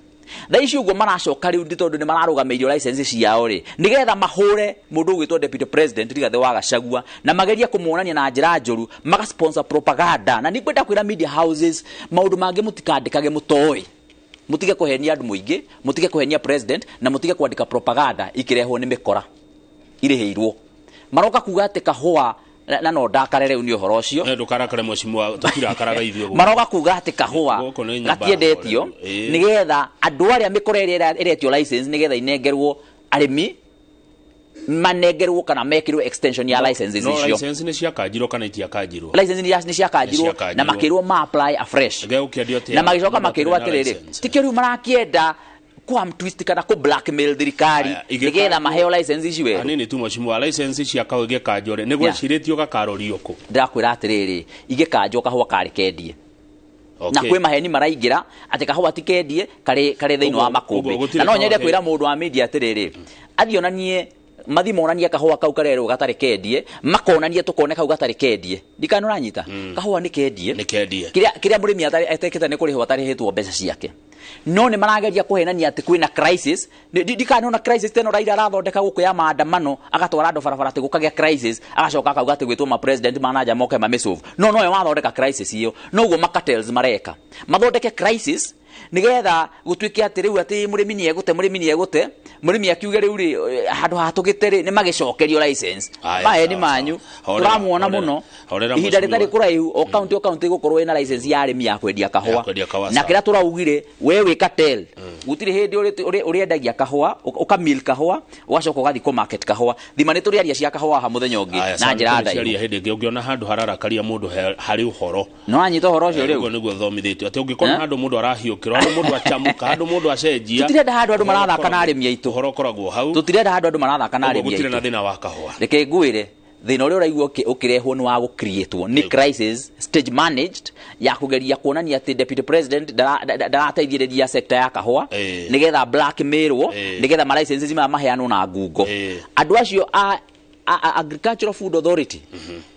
Thaa ici ũguo maracoka rĩu nĩ tondũ nĩ mararũgamĩirio license ciao rĩ, nĩgetha mahũre mũndũ ũgwĩtwo deputy president Rigathĩ wa Gachagua, na magerie kũmuonania na njĩra njũru, maga sponsor propaganda. Na nĩngwenda kwĩra media houses maũndũ mangĩ mũtikandĩkage mũtoĩ. Mũtige kũhenia andũ mũingĩ, mũtige kũhenia president, na mũtige kwandĩka propaganda ikĩrehwo nĩ mĩkora irĩhĩirwo. Maroka kuga atĩ kahũa na no ndakare rĩu nĩ ũhoro ũcio. Ndũkarakare mheshimiwa, tũtirakaraga ithuĩ gũkũ. Maroka kuga atĩ kahũa gatiendetio nĩgetha andũ arĩa mĩkora ĩrĩa ĩretio license nĩgetha inengerwo arĩmi, manengerwo kana mekĩrwo extension ya licenses icio. No license nĩ ciakanjirwo kana itiakanjirwo? License nĩ ciakanjirwo na makĩrwo ma apply afresh. Na magĩcoka makĩrwo atĩrĩrĩ, tikĩo rĩu marakĩenda kwa twist kana ku blackmail thirikari nigetha maheo license ici werũ. Anini tu mheshimiwa, license cia kahũa igĩkanjwo rĩ, nĩ gwĩcirĩtio gakarorio kũ? Ndĩrakwĩra atĩrĩrĩ, igĩkanjwo kahũa karĩ kendie. Na kwĩ maheni maraingĩra atĩ kahũa ti kendie karĩ thĩinĩ wa makũmbĩ. Na no nyende kwĩra mũndũ wa media atĩrĩrĩ, athiĩ onanie mathi monanie kahũa kau karerwo gatarĩ kendie, makonanie tũkone kau gatarĩ kendie. Ndikana ũranyita? Kahũa nĩ kendie. Nĩ kendie. Kĩrĩa mũrĩmi atekĩte nĩ kũrĩhwo atarĩhĩtwo mbeca ciake. No nĩ marageria kũhenania atĩ kwĩna crisis. Ndikana ona crisis teno Raila arathondeka gũkũ ya maandamano, agatwara andũ barabara atĩ gũkagĩa crisis, agacoka akauga atĩ gwĩtwo ma president manaja moke mamĩsolve. No nowe wathondeka crisis ĩyo. Noguo macartels mareka. Mathondeke crisis nigetha gutuike ati riu ati murimi ni egute murimi ni egute murimi akiuge riu ri handu hatugite ri ni magicokerio license maeni manyu turamuona muno ihinda ritari kuraihu o county o county gukorwo ina license ya arimi ya kwendia kahua na kira turaugire we wi cartel Gũtirĩ hĩndĩ ũrĩendagia kahũa, ũkamil kahũa, ũgacoka ũgathiĩ kũ market kahũa. Thima nĩ tũrĩaria cia kahũa haha mũthenya ũngĩ na njĩra ndaihu. Aya, hĩndĩ ĩngĩ ũngĩona handũ hararakaria mũndũ harĩ ũhoro. No anyita ũhoro ũcio rĩu. Ũguo nĩguo thomithĩtio atĩ ũngĩkona handũ mũndũ arahiũkĩrwo, handũ mũndũ acamũka, handũ mũndũ acenjia. Tũtirenda handũ andũ marathaka na arĩmi aitũ. Ũhoro ũkoragwo hau. Tũtirenda handũ andũ marathaka na arĩmi aitũ. Gũtirĩ na thĩna wa kahũa. Reke ngwĩre thĩna ũrĩa ũraigua ũkĩrehwo nĩ wa gũcreatwo nĩ crisis stage managed ya kũgeria kuonania atĩ deputy president ndarateithĩrĩria sector ya kahũa nĩgetha blackmailwo, nĩgetha ma licenses maya maheanwo na ngungo. Andũ acio a Agricultural Food Authority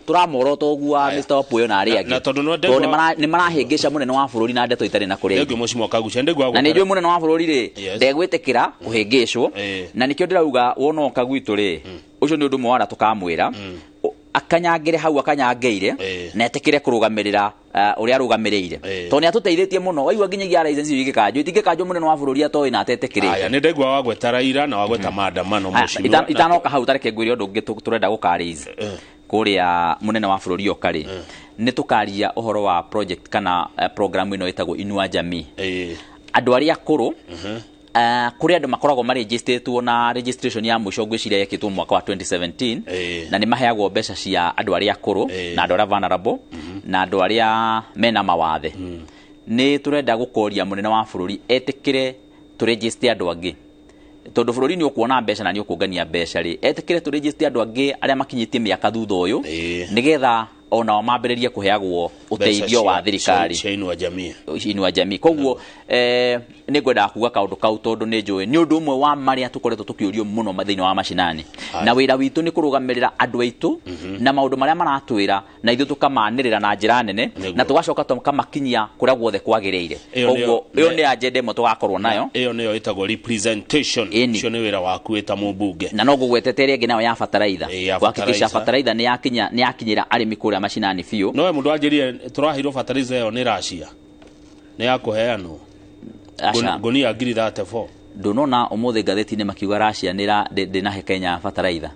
tũramorota ũguo wa Mr. Opuoyo na arĩa angĩ tondũ nĩ marahĩngĩca mũnene wa bũrũri na ndeto itarĩ na kũrĩa. Na nĩ njũĩ mũnene wa bũrũri rĩ ndegwĩtĩkĩra kũhĩngĩcwo, na nĩkĩo ndĩrauga wona oka gwitũ rĩ ũcio nĩ ũndũ ũmwe wa arĩa tũkamwĩra akanyangĩre hau akanyangĩire na etĩkĩre kũrũgamĩrĩra ũrĩa arũgamĩrĩire tondũ nĩ atũteithĩtie mũno. Waigua nginyagia license icio igĩkanjwo itingĩkanjwo mũnene wa bũrũri atoĩ na atetĩkĩrĩte. Aya, nĩ ndaigua wagweta Raila na wagweta maandamano mheshimiwa. Itanoka hau tareke ngwĩre ũndũ ũngĩ tũrenda gũkaraise kũrĩa mũnene wa bũrũri oka rĩ, nĩ tũkaria ũhoro wa project kana program ĩno ĩtagwo Inua Jamii. Andũ arĩa akũrũ kũrĩ andũ makoragwo marejistĩtwo na registration ya mũico ngwĩciria yekĩtwo mwaka wa 2017 na nĩ maheagwo mbeca cia andũ arĩa akũrũ na andũ arĩa vulnerable na andũ arĩa mena mawathe. Nĩ tũrenda gũkoria mũnene wa bũrũri etĩkĩre tũrejiste andũ angĩ tondũ bũrũri nĩ ũkuona mbeca na nĩ ũkũngania mbeca rĩ, etĩkĩre tũrejiste andũ angĩ arĩa makinyĩtie mĩaka thutha ũyũ nĩgetha onao mambĩrĩrie kũheagwo ũteithio wa thirikari cia Inua Jamii. Inua Jamii. Koguo nĩ ngwendaga kuga kaũndũ kau tondũ nĩ njũĩ nĩ ũndũ ũmwe wa marĩa tũkoretwo tũkĩũrio mũno thĩinĩ wa macinani, na wĩra witũ nĩ kũrũgamĩrĩra andũ aitũ na maũndũ marĩa maratwĩra na ithuĩ tũkamanĩrĩra na njĩra nene na tũgacoka tũkamakinyia kũrĩa guothe kwagĩrĩire. Koguo ĩyo nĩ agenda ĩmwe tũgakorwo nayo. Ĩyo nĩyo ĩtagwo representation. Ũcio nĩ wĩra waku wĩ ta mũmbunge. Na no ngũgwetete ĩrĩa ĩngĩ nayo ya bataraitha, kuhakikisha bataraitha nĩ yakinyĩra arĩmi kũrĩa macinani biũ. No we mũndũ wanjĩrire tũraheirwo bataraitha ĩyo nĩ Russia nĩ ya kũheanwo ngũnia 34,000. Ndũnona ũmũthĩ ngathĩti-inĩ makiuga Russia ndĩnahe Kenya bataraitha.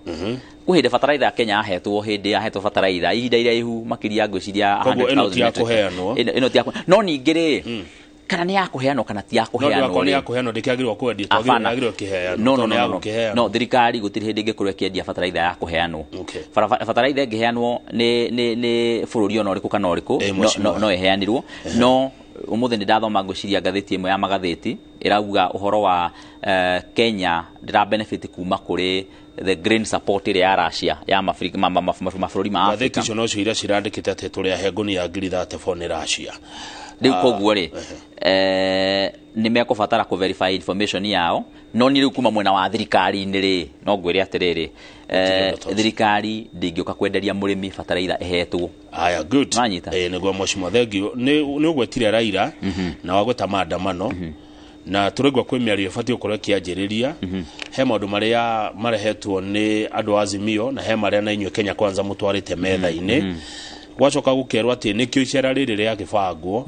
Kwĩ hĩndĩ bataraitha ya Kenya yahetwo hĩndĩ yahetwo bataraitha ihinda iraihu makĩria ngwĩciria 100,000. Ĩno ti ya kũheanwo. No ningĩ rĩ kana nĩ ya kũheanwo kana ti ya kũheanwo no nĩ ya kũheanwo ndĩkĩagĩrĩirwo kwendio twagĩrĩirwo kĩheanwo. No no thirikari gũtirĩ hĩndĩ ĩngĩkorwo ĩkĩendia bataraitha ya kũheanwo. Bataraitha ĩngĩheanwo nĩ bũrũri ona ũrĩkũ kana ũrĩkũ no ĩheanirwo. No ũmũthĩ nĩ ndathoma ngwĩciria ngathĩti ĩmwe ya magathĩti ĩrauga ũhoro wa Kenya ndĩra benefit kuma kũrĩ the green support ĩrĩa ya Russia ya mabũrũri ma Africa. Ngathĩti icio nocio iria cirandĩkĩte atĩ tũrĩ ahe ngũnia 34,000 nĩ Russia. Rĩu koguo rĩ nĩ mekũbatara kũ verify information yao. No niĩ rĩu kuma mwena wa thirikari-inĩ rĩ no ngwĩre atĩrĩrĩ thirikari ndĩngĩũka kwenderia mũrĩmi bataraitha ĩhetwo. Aya, good. Nĩguo mheshimiwa, thank you. Nĩ ũgwetire Raila na wagweta maandamano na tũraigua kwĩ mĩario ĩbatiĩ gũkorwo ĩkĩanjĩrĩria. He maũndũ marĩa marehetwo nĩ andũ a Azimio na he marĩa na inyuĩ Kenya Kwanza mũtwarĩte metha-inĩ. Gwacoka gũkerwo atĩ nĩkĩo icera rĩrĩ rĩagĩbangwo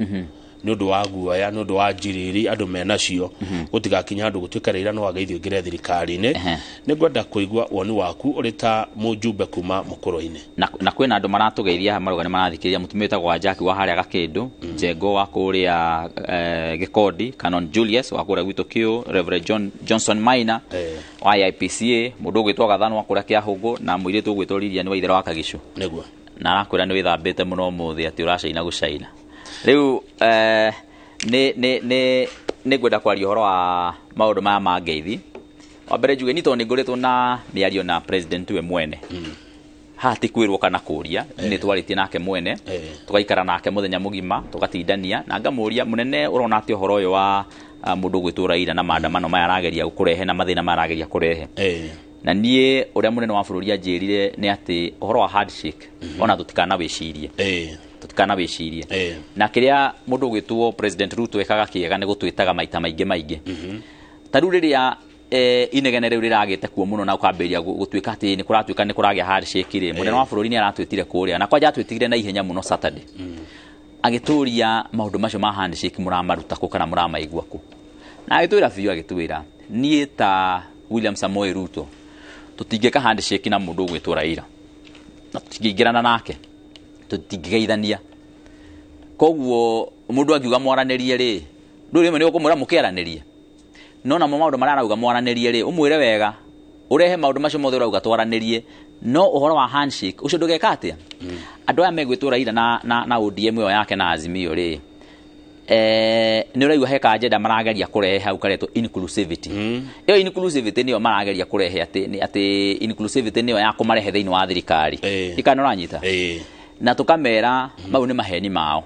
nĩ ũndũ wa guoya, nĩ ũndũ wa njiriri andũ menacio gũtigakinya handũ gũtuĩke Raila no ageithio ingĩre thirikari-inĩ. Nĩ ngwenda kũigua woni waku ũrĩ ta mũjumbe kuma mũkũrũ-inĩ. Na kwĩna andũ maratũgeithia marauga nĩ marathikĩrĩria. Mũtumia wĩtagwo wa Jack wa harĩa Gakĩndũ, Njengo wa kũrĩa Gĩkondi, Canon Julius wa kũrĩa gwitũ Kĩũ, Reverend Johnson Maina wa IPCA, mũndũ ũgwĩtwo Gathano wa kũrĩa Kĩahũngũ, na mũirĩtu ũgwĩtwo Lilian wa Itherũ wa Kagicu. Nĩguo. Na arakwĩra nĩ wĩthambĩte mũno ũmũthĩ atĩ ũracaina gũcaina. Rĩu nĩ ngwenda kwaria ũhoro wa maũndũ maya ma ngeithi. Wa mbere njuge ni tondũ nĩ ngoretwo na mĩario na president we mwene. Haha ti kwĩrwo kana kũria, nĩ twarĩtie nake mwene, tũgaikara nake mũthenya mũgima, tũgatindania na ngamũria mũnene ũrona atĩ ũhoro ũyũ wa mũndũ ũgwĩtwo Raila na maandamano maya arageria kũrehe na mathĩna maya arageria kũrehe. Na niĩ ũrĩa mũnene wa bũrũri anjĩrire nĩ atĩ ũhoro wa handshake ona tũtikana wĩcirie. Tũtikana wĩcirie. Na kĩrĩa mũndũ ũgwĩtwo President Ruto ekaga kĩega nĩ gũtwĩtaga maita maingĩ maingĩ. Ta rĩu rĩrĩa inegene rĩu rĩragĩte kuo mũno na ũkambĩrĩria gũtuĩka atĩ nĩ kũratuĩka nĩ kũragĩa handshake rĩ, mũnene wa bũrũri nĩ aratwĩtire kũrĩa na kwanja atwĩtire na ihenya mũno Saturday. Agĩtũria maũndũ macio ma handshake mũramaruta kũ kana mũramaigua kũ. Na agĩtwĩra biũ agĩtwĩra niĩ ta William Samoei Ruto tũtingĩka handshake na mũndũ ũgwĩtwo Raila na tũtingĩingĩrana nake, tũtingĩgeithania. Koguo mũndũ angiuga mwaranĩrie rĩ, ndũrĩ rĩmwe nĩ ũkũmwĩra mũkĩaranĩrie. No namo maũndũ marĩa arauga mwaranĩrie rĩ, ũmwĩre wega, ũrehe maũndũ macio mothe ũrauga twaranĩrie, no ũhoro wa handshake ũcio ndũgeka atĩa. Andũ aya megwĩtwo Raila na ODM ĩyo yake na Azimio rĩ, nĩ ũraigua he agenda marageria kũrehe hau karetwo inclusivity. Ĩyo inclusivity nĩyo marageria kũrehe, atĩ inclusivity nĩyo ya kũmarehe thĩinĩ wa thirikari. Ikana ũranyita? Na tũkamera mau nĩ maheni mao.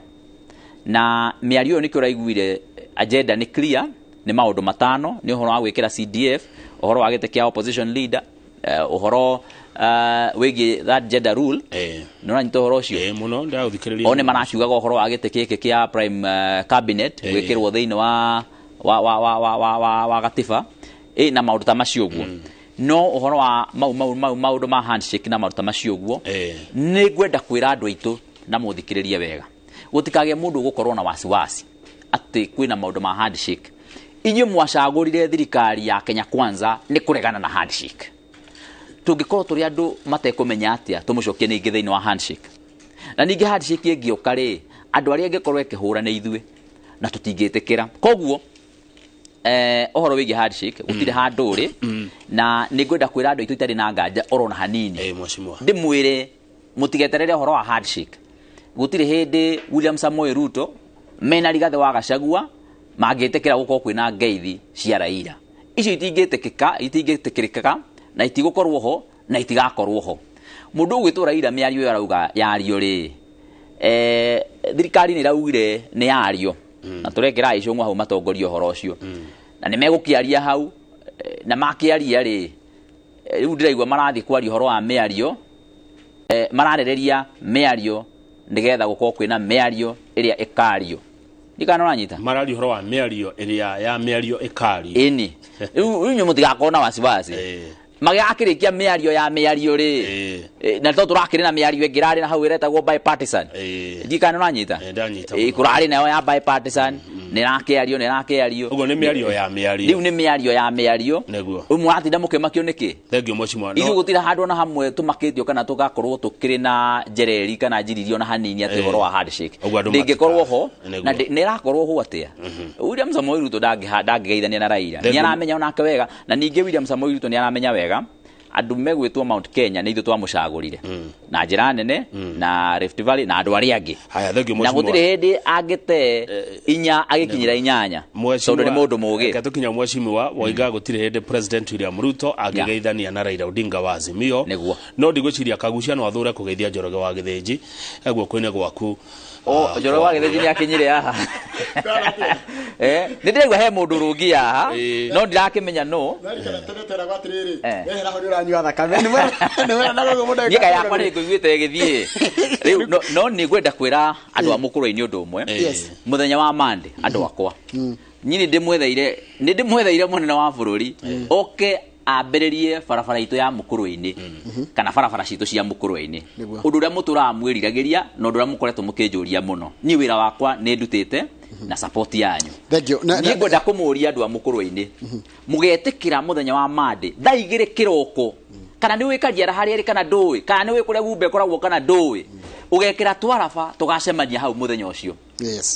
Na mĩario ĩyo nĩkĩo ũraiguire agenda nĩ clear, nĩ maũndũ 5, nĩ ũhoro wa gwĩkĩra CDF, ũhoro wa gĩtĩ kĩa opposition leader, ũhoro wĩgiĩ that gender rule. Nĩ ũranyita ũhoro ũcio? Mũno, ndĩraũthikĩrĩria. O nĩ marakiugaga ũhoro wa gĩtĩ gĩkĩ kĩa prime cabinet gwĩkĩrwo thĩinĩ wa gatiba, na maũndũ ta macio ũguo. No ũhoro wa mau mau mau maũndũ ma handshake na maũndũ ta macio ũguo, nĩ ngwenda kwĩra andũ aitũ na mũthikĩrĩrie wega, gũtikagĩe mũndũ ũgũkorwo na wasiwasi atĩ kwĩna maũndũ ma handshake. Inyuĩ mwacagũrire thirikari ya Kenya Kwanza nĩ kũregana na handshake. Tũngĩkorwo tũrĩ andũ matekũmenya atĩa tũmũcokie ningĩ thĩinĩ wa handshake. Na ningĩ handshake ĩngĩũka rĩ, andũ arĩa ĩngĩkorwo ĩkĩhũra nĩ ithuĩ, na tũtingĩtĩkĩra. Koguo ũhoro wĩgiĩ handshake gũtirĩ handũ ũrĩ, na nĩ ngwenda kwĩra andũ aitũ itarĩ na nganja orona hanini. Ndĩmwĩre mũtigeterere ũhoro wa handshake. Gũtirĩ hĩndĩ William Samoei Ruto mena Rigathĩ wa Gachagua mangĩtĩkĩra gũkorwo kwĩna ngeithi cia Raila. Icio itingĩtĩkĩka, itingĩtĩkĩrĩka, na itigũkorwo ho, na itigakorwo ho. Mũndũ ũgwĩtwo Raila mĩario ĩyo arauga yario rĩ, thirikari nĩ ĩraugire nĩ yario, na tũrekĩra Icũng'wa hau matongorie ũhoro ũcio. Na nĩ megũkĩaria hau, na makĩaria rĩ, rĩu ndĩraigua marathiĩ kwaria ũhoro wa mĩario, mararĩrĩria mĩario nĩgetha gũkorwo kwĩna mĩario ĩrĩa ĩkario. Ndikana ũranyita? Mararia ũhoro wa mĩario ĩrĩa ya mĩario ĩkario. Ĩni. Rĩu inyuĩ mũtigakorwo na wasiwasi. Magĩakĩrĩkia mĩario ya mĩario rĩ, na to tũrakĩrĩ na mĩario ĩngĩ ĩrarĩ na hau ĩretagwo bipartisan. Ndikana ũranyita? Kũrarĩ nayo ya bipartisan, nĩ ĩrakĩario, nĩ ĩrakĩario. Ũguo nĩ mĩario ya mĩario. Rĩu nĩ mĩario ya mĩario. Nĩguo. Rĩu mũratinda mũkĩmakio nĩkĩ? Thank you mheshimiwa. Ithuĩ gũtirĩ handũ ona hamwe tũmakĩtio kana tũgakorwo tũkĩrĩ na njereri kana njiririo ona hanini atĩ ũhoro wa handshake ndĩngĩkorwo ho, na nĩ ĩrakorwo ho atĩa? William Samoei Ruto ndangĩgeithania na Raila. Nĩ aramenya onake wega, na ningĩ William Samoei Ruto nĩ aramenya wega andũ megwĩtwo Mount Kenya nĩ ithuĩ twamũcagũrire na njĩra nene, na Rift Valley na andũ arĩa angĩ. Na gũtirĩ hĩndĩ angĩte inya agĩkinyĩra inyanya, tondũ nĩ mũndũ mũũgĩ. Reke tũkinya mheshimiwa woiga gũtirĩ hĩndĩ President William Ruto angĩgeithania na Raila Odinga wa Azimio. No ndigwĩciria Kagucia no athure kũgeithia Njoroge wa Gĩthĩnji guoko-inĩ gwaku. Njoroge wa Gĩthĩnji nĩ akinyire haha. Nĩ ndĩraigua he mũndũ ũrũngi haha, no ndirakĩmenya nũ. Niĩ kaĩ yakwa nĩ ngũiguĩte ĩgĩthiĩ. Rĩu no nĩ ngwenda kwĩra andũ a mũkũrũ-inĩ ũndũ ũmwe. Mũthenya wa Monday andũ akwa, niĩ nĩ ndĩmwetheire mũnene wa bũrũri oke ambĩrĩrie barabara itũ ya mũkũrũ-inĩ, kana barabara citũ cia mũkũrũ-inĩ, ũndũ ũrĩa mũtũraga mwĩriragĩria na ũndũ ũrĩa mũkoretwo mũkĩnjũria mũno. Niĩ wĩra wakwa nĩ ndutĩte na support yanyu. Niĩ ngwenda kũmũria andũ a mũkũrũ-inĩ, mũgetĩkĩra mũthenya wa Monday thaa 2 kĩroko, kana nĩ ũĩ Kariara harĩa ĩrĩ kana ndũĩ, kana nĩ ũĩ kũrĩa Gumbe ĩkoragwo kana ndũĩ, ũgekĩra twaraba tũgacemania hau mũthenya ũcio.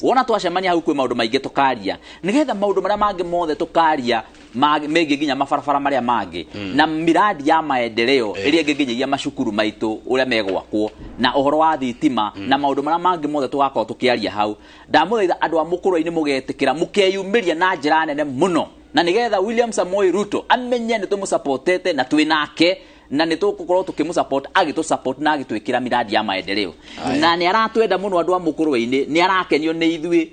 Wona twacemania hau kwĩ maũndũ maingĩ tũkaria, nĩgetha maũndũ marĩa mangĩ mothe tũkaria megiĩ nginya mabarabara marĩa mangĩ, na miradi ya maendeleo ĩrĩa ĩngĩ nginyagia macukuru maitũ ũrĩa megwakwo, na ũhoro wa thitima, na maũndũ marĩa mangĩ mothe tũgakorwo tũkĩaria hau. Ndamũthaitha andũ a mũkũrũ-inĩ mũgetĩkĩra mũkeyumĩria na njĩra nene mũno, na nĩgetha William Samoei Ruto amenye nĩ tũmũsupportete na twĩ nake, na nĩ tũgũkorwo tũkĩmũsupport, agĩtũsupport na agĩtwĩkĩra miradi ya maendeleo. Na nĩ aratwenda mũno andũ a mũkũrũ-inĩ, nĩ arakenio nĩ ithuĩ.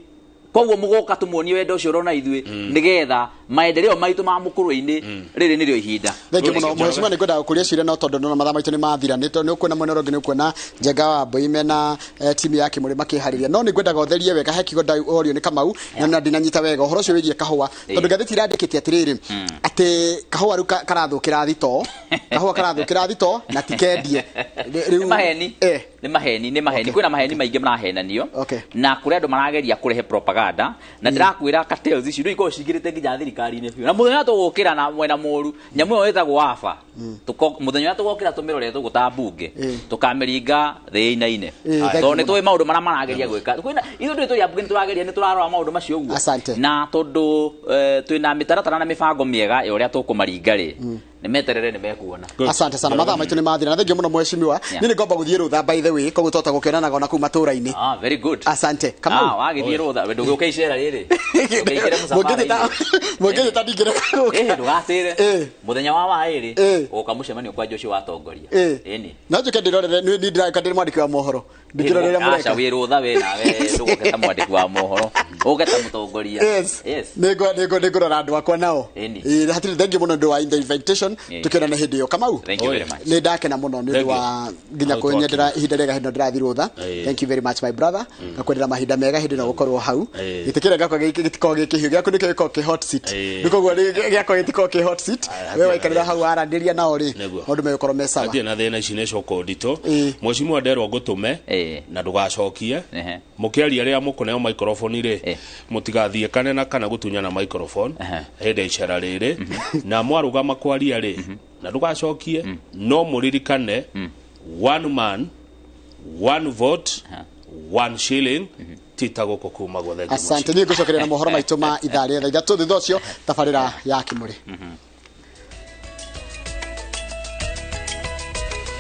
Koguo mũgoka tũmuonie wendo ũcio ũrona ithuĩ, nĩgetha maendeleo maitũ ma mũkũrũ-inĩ rĩrĩ nĩrĩo ihinda. Thank you mũno mheshimiwa, nĩ ngwendaga kũria ciũria no tondũ ndona mathaa maitũ nĩ mathira. Nĩ tondũ nĩ ũkuona mwena ũrĩa ũngĩ nĩ ũkuona Njenga wa Mbui mena timu ya Kĩmũrĩ makĩharĩria, no nĩ ngwendaga ũtherie wega he kiugo orio nĩ Kamau, na ndinanyita wega ũhoro ũcio wĩgiĩ kahũa, tondũ ngathĩti irandĩkĩte atĩrĩrĩ atĩ kahũa rĩu karathũkĩra thitoo, kahũa karathũkĩra thitoo na tikendie. Rĩu maheni. Nĩ maheni, nĩ maheni. Kwĩna maheni maingĩ marahenanio. Okay. Na kũrĩ andũ marageria kũrehe propaganda, na ndĩrakwĩra cartels ici rĩu ikoragwo cingĩrĩte nginya thirikari-inĩ biũ. Na mũthenya ũrĩa tũgũkĩra na mwena mũru, nyamũ ĩyo ĩtagwo AFA, mũthenya ũrĩa tũgokĩra tũmĩrore tũgũta mbunge, tũkamĩringa thĩ ĩinaine. Thank Tondũ you nĩ tũĩ maũndũ marĩa marageria gwĩka. Kwĩna ithuĩ ndũĩ tũrĩ ambunge, nĩ tũrageria, nĩ tũrarora maũndũ macio ũguo. Asante. Na tondũ twĩna mĩtaratara na mĩbango mĩega ya ũrĩa tũkũmaringa rĩ, nĩ meterere, nĩ mekuona. Asante sana, mathaa maitũ nĩ mathira, na thengiũ mũno mheshimiwa. Niĩ nĩ ngomba gũthiĩ rũtha, by the way, koguo twahota gũkĩonanaga ona kũu matũra-inĩ. Ah, very good. Asante. Kamau. Ah, wagĩthiĩ rũtha, we ndũgĩũke icera rĩrĩ. Ndũkĩingĩre mũcabara-inĩ. Mũngĩnjĩta ndingĩrega gũka. Ĩhĩ, ndũgatĩre. Mũthenya wa waĩrĩ, ũgoka mũcemanio kwa Joshua wa atongoria. Ĩni. No njũke ndĩrorere, nĩ ndĩreka ndĩ mwandĩki wa mohoro, ndingĩrorere Aca, mũreka. wĩ rũtha we nawe ndũgoke ta mwandĩki wa mohoro. Ũke ta mũtongoria. Yes. Yes. Nĩngũrora andũ akwa nao. Ĩni. Ĩĩ, hatirĩ, thengiũ mũno nĩ ũndũ wa the invitation. Tũkĩonane hĩndĩ ĩyo, Kamau. Thank you very much. Nĩ ndakena mũno nĩ ũndũ wa nginya Hau kũnyendera twakinya. ihinda rĩega hĩndĩ ĩno ndĩrathiĩ rũtha. Thank you very much, my brother. Ngakwendera mahinda mega hĩndĩ ĩno gũkorwo hau. Gĩtĩ kĩrĩa gĩakwa gĩtikoragwo gĩ kĩhiũ, gĩaku nĩkĩo gĩkoragwo kĩ hot seat. Nĩ koguo gĩakwa gĩtikoragwo kĩ hot seat. Hatirĩ We na waikarĩra thĩna. hau waranĩria nao rĩ, Nĩguo. maũndũ megũkorwo me sawa. Hatirĩ na thĩna, ici nĩ coko nditũ. Mheshimiwa, nderwo ngũtũme na ndũgacokie. Mũkĩaria rĩrĩa mũkũneo microphone rĩ, mũtigathiĩkane na kana gũtunyana microphone hĩndĩ ya icera rĩrĩ, na mwarũgama kwaria rĩ, na ndũgacokie, no mũririkane one man, one vote, one shilling, tita gũkũ kuma gwo. Thengiũ. Asante. Niĩ ngũcokeria na mohoro maitũ ma ithaa rĩa thaa 3. Thutha ũcio tabarĩra ya Kĩmũrĩ.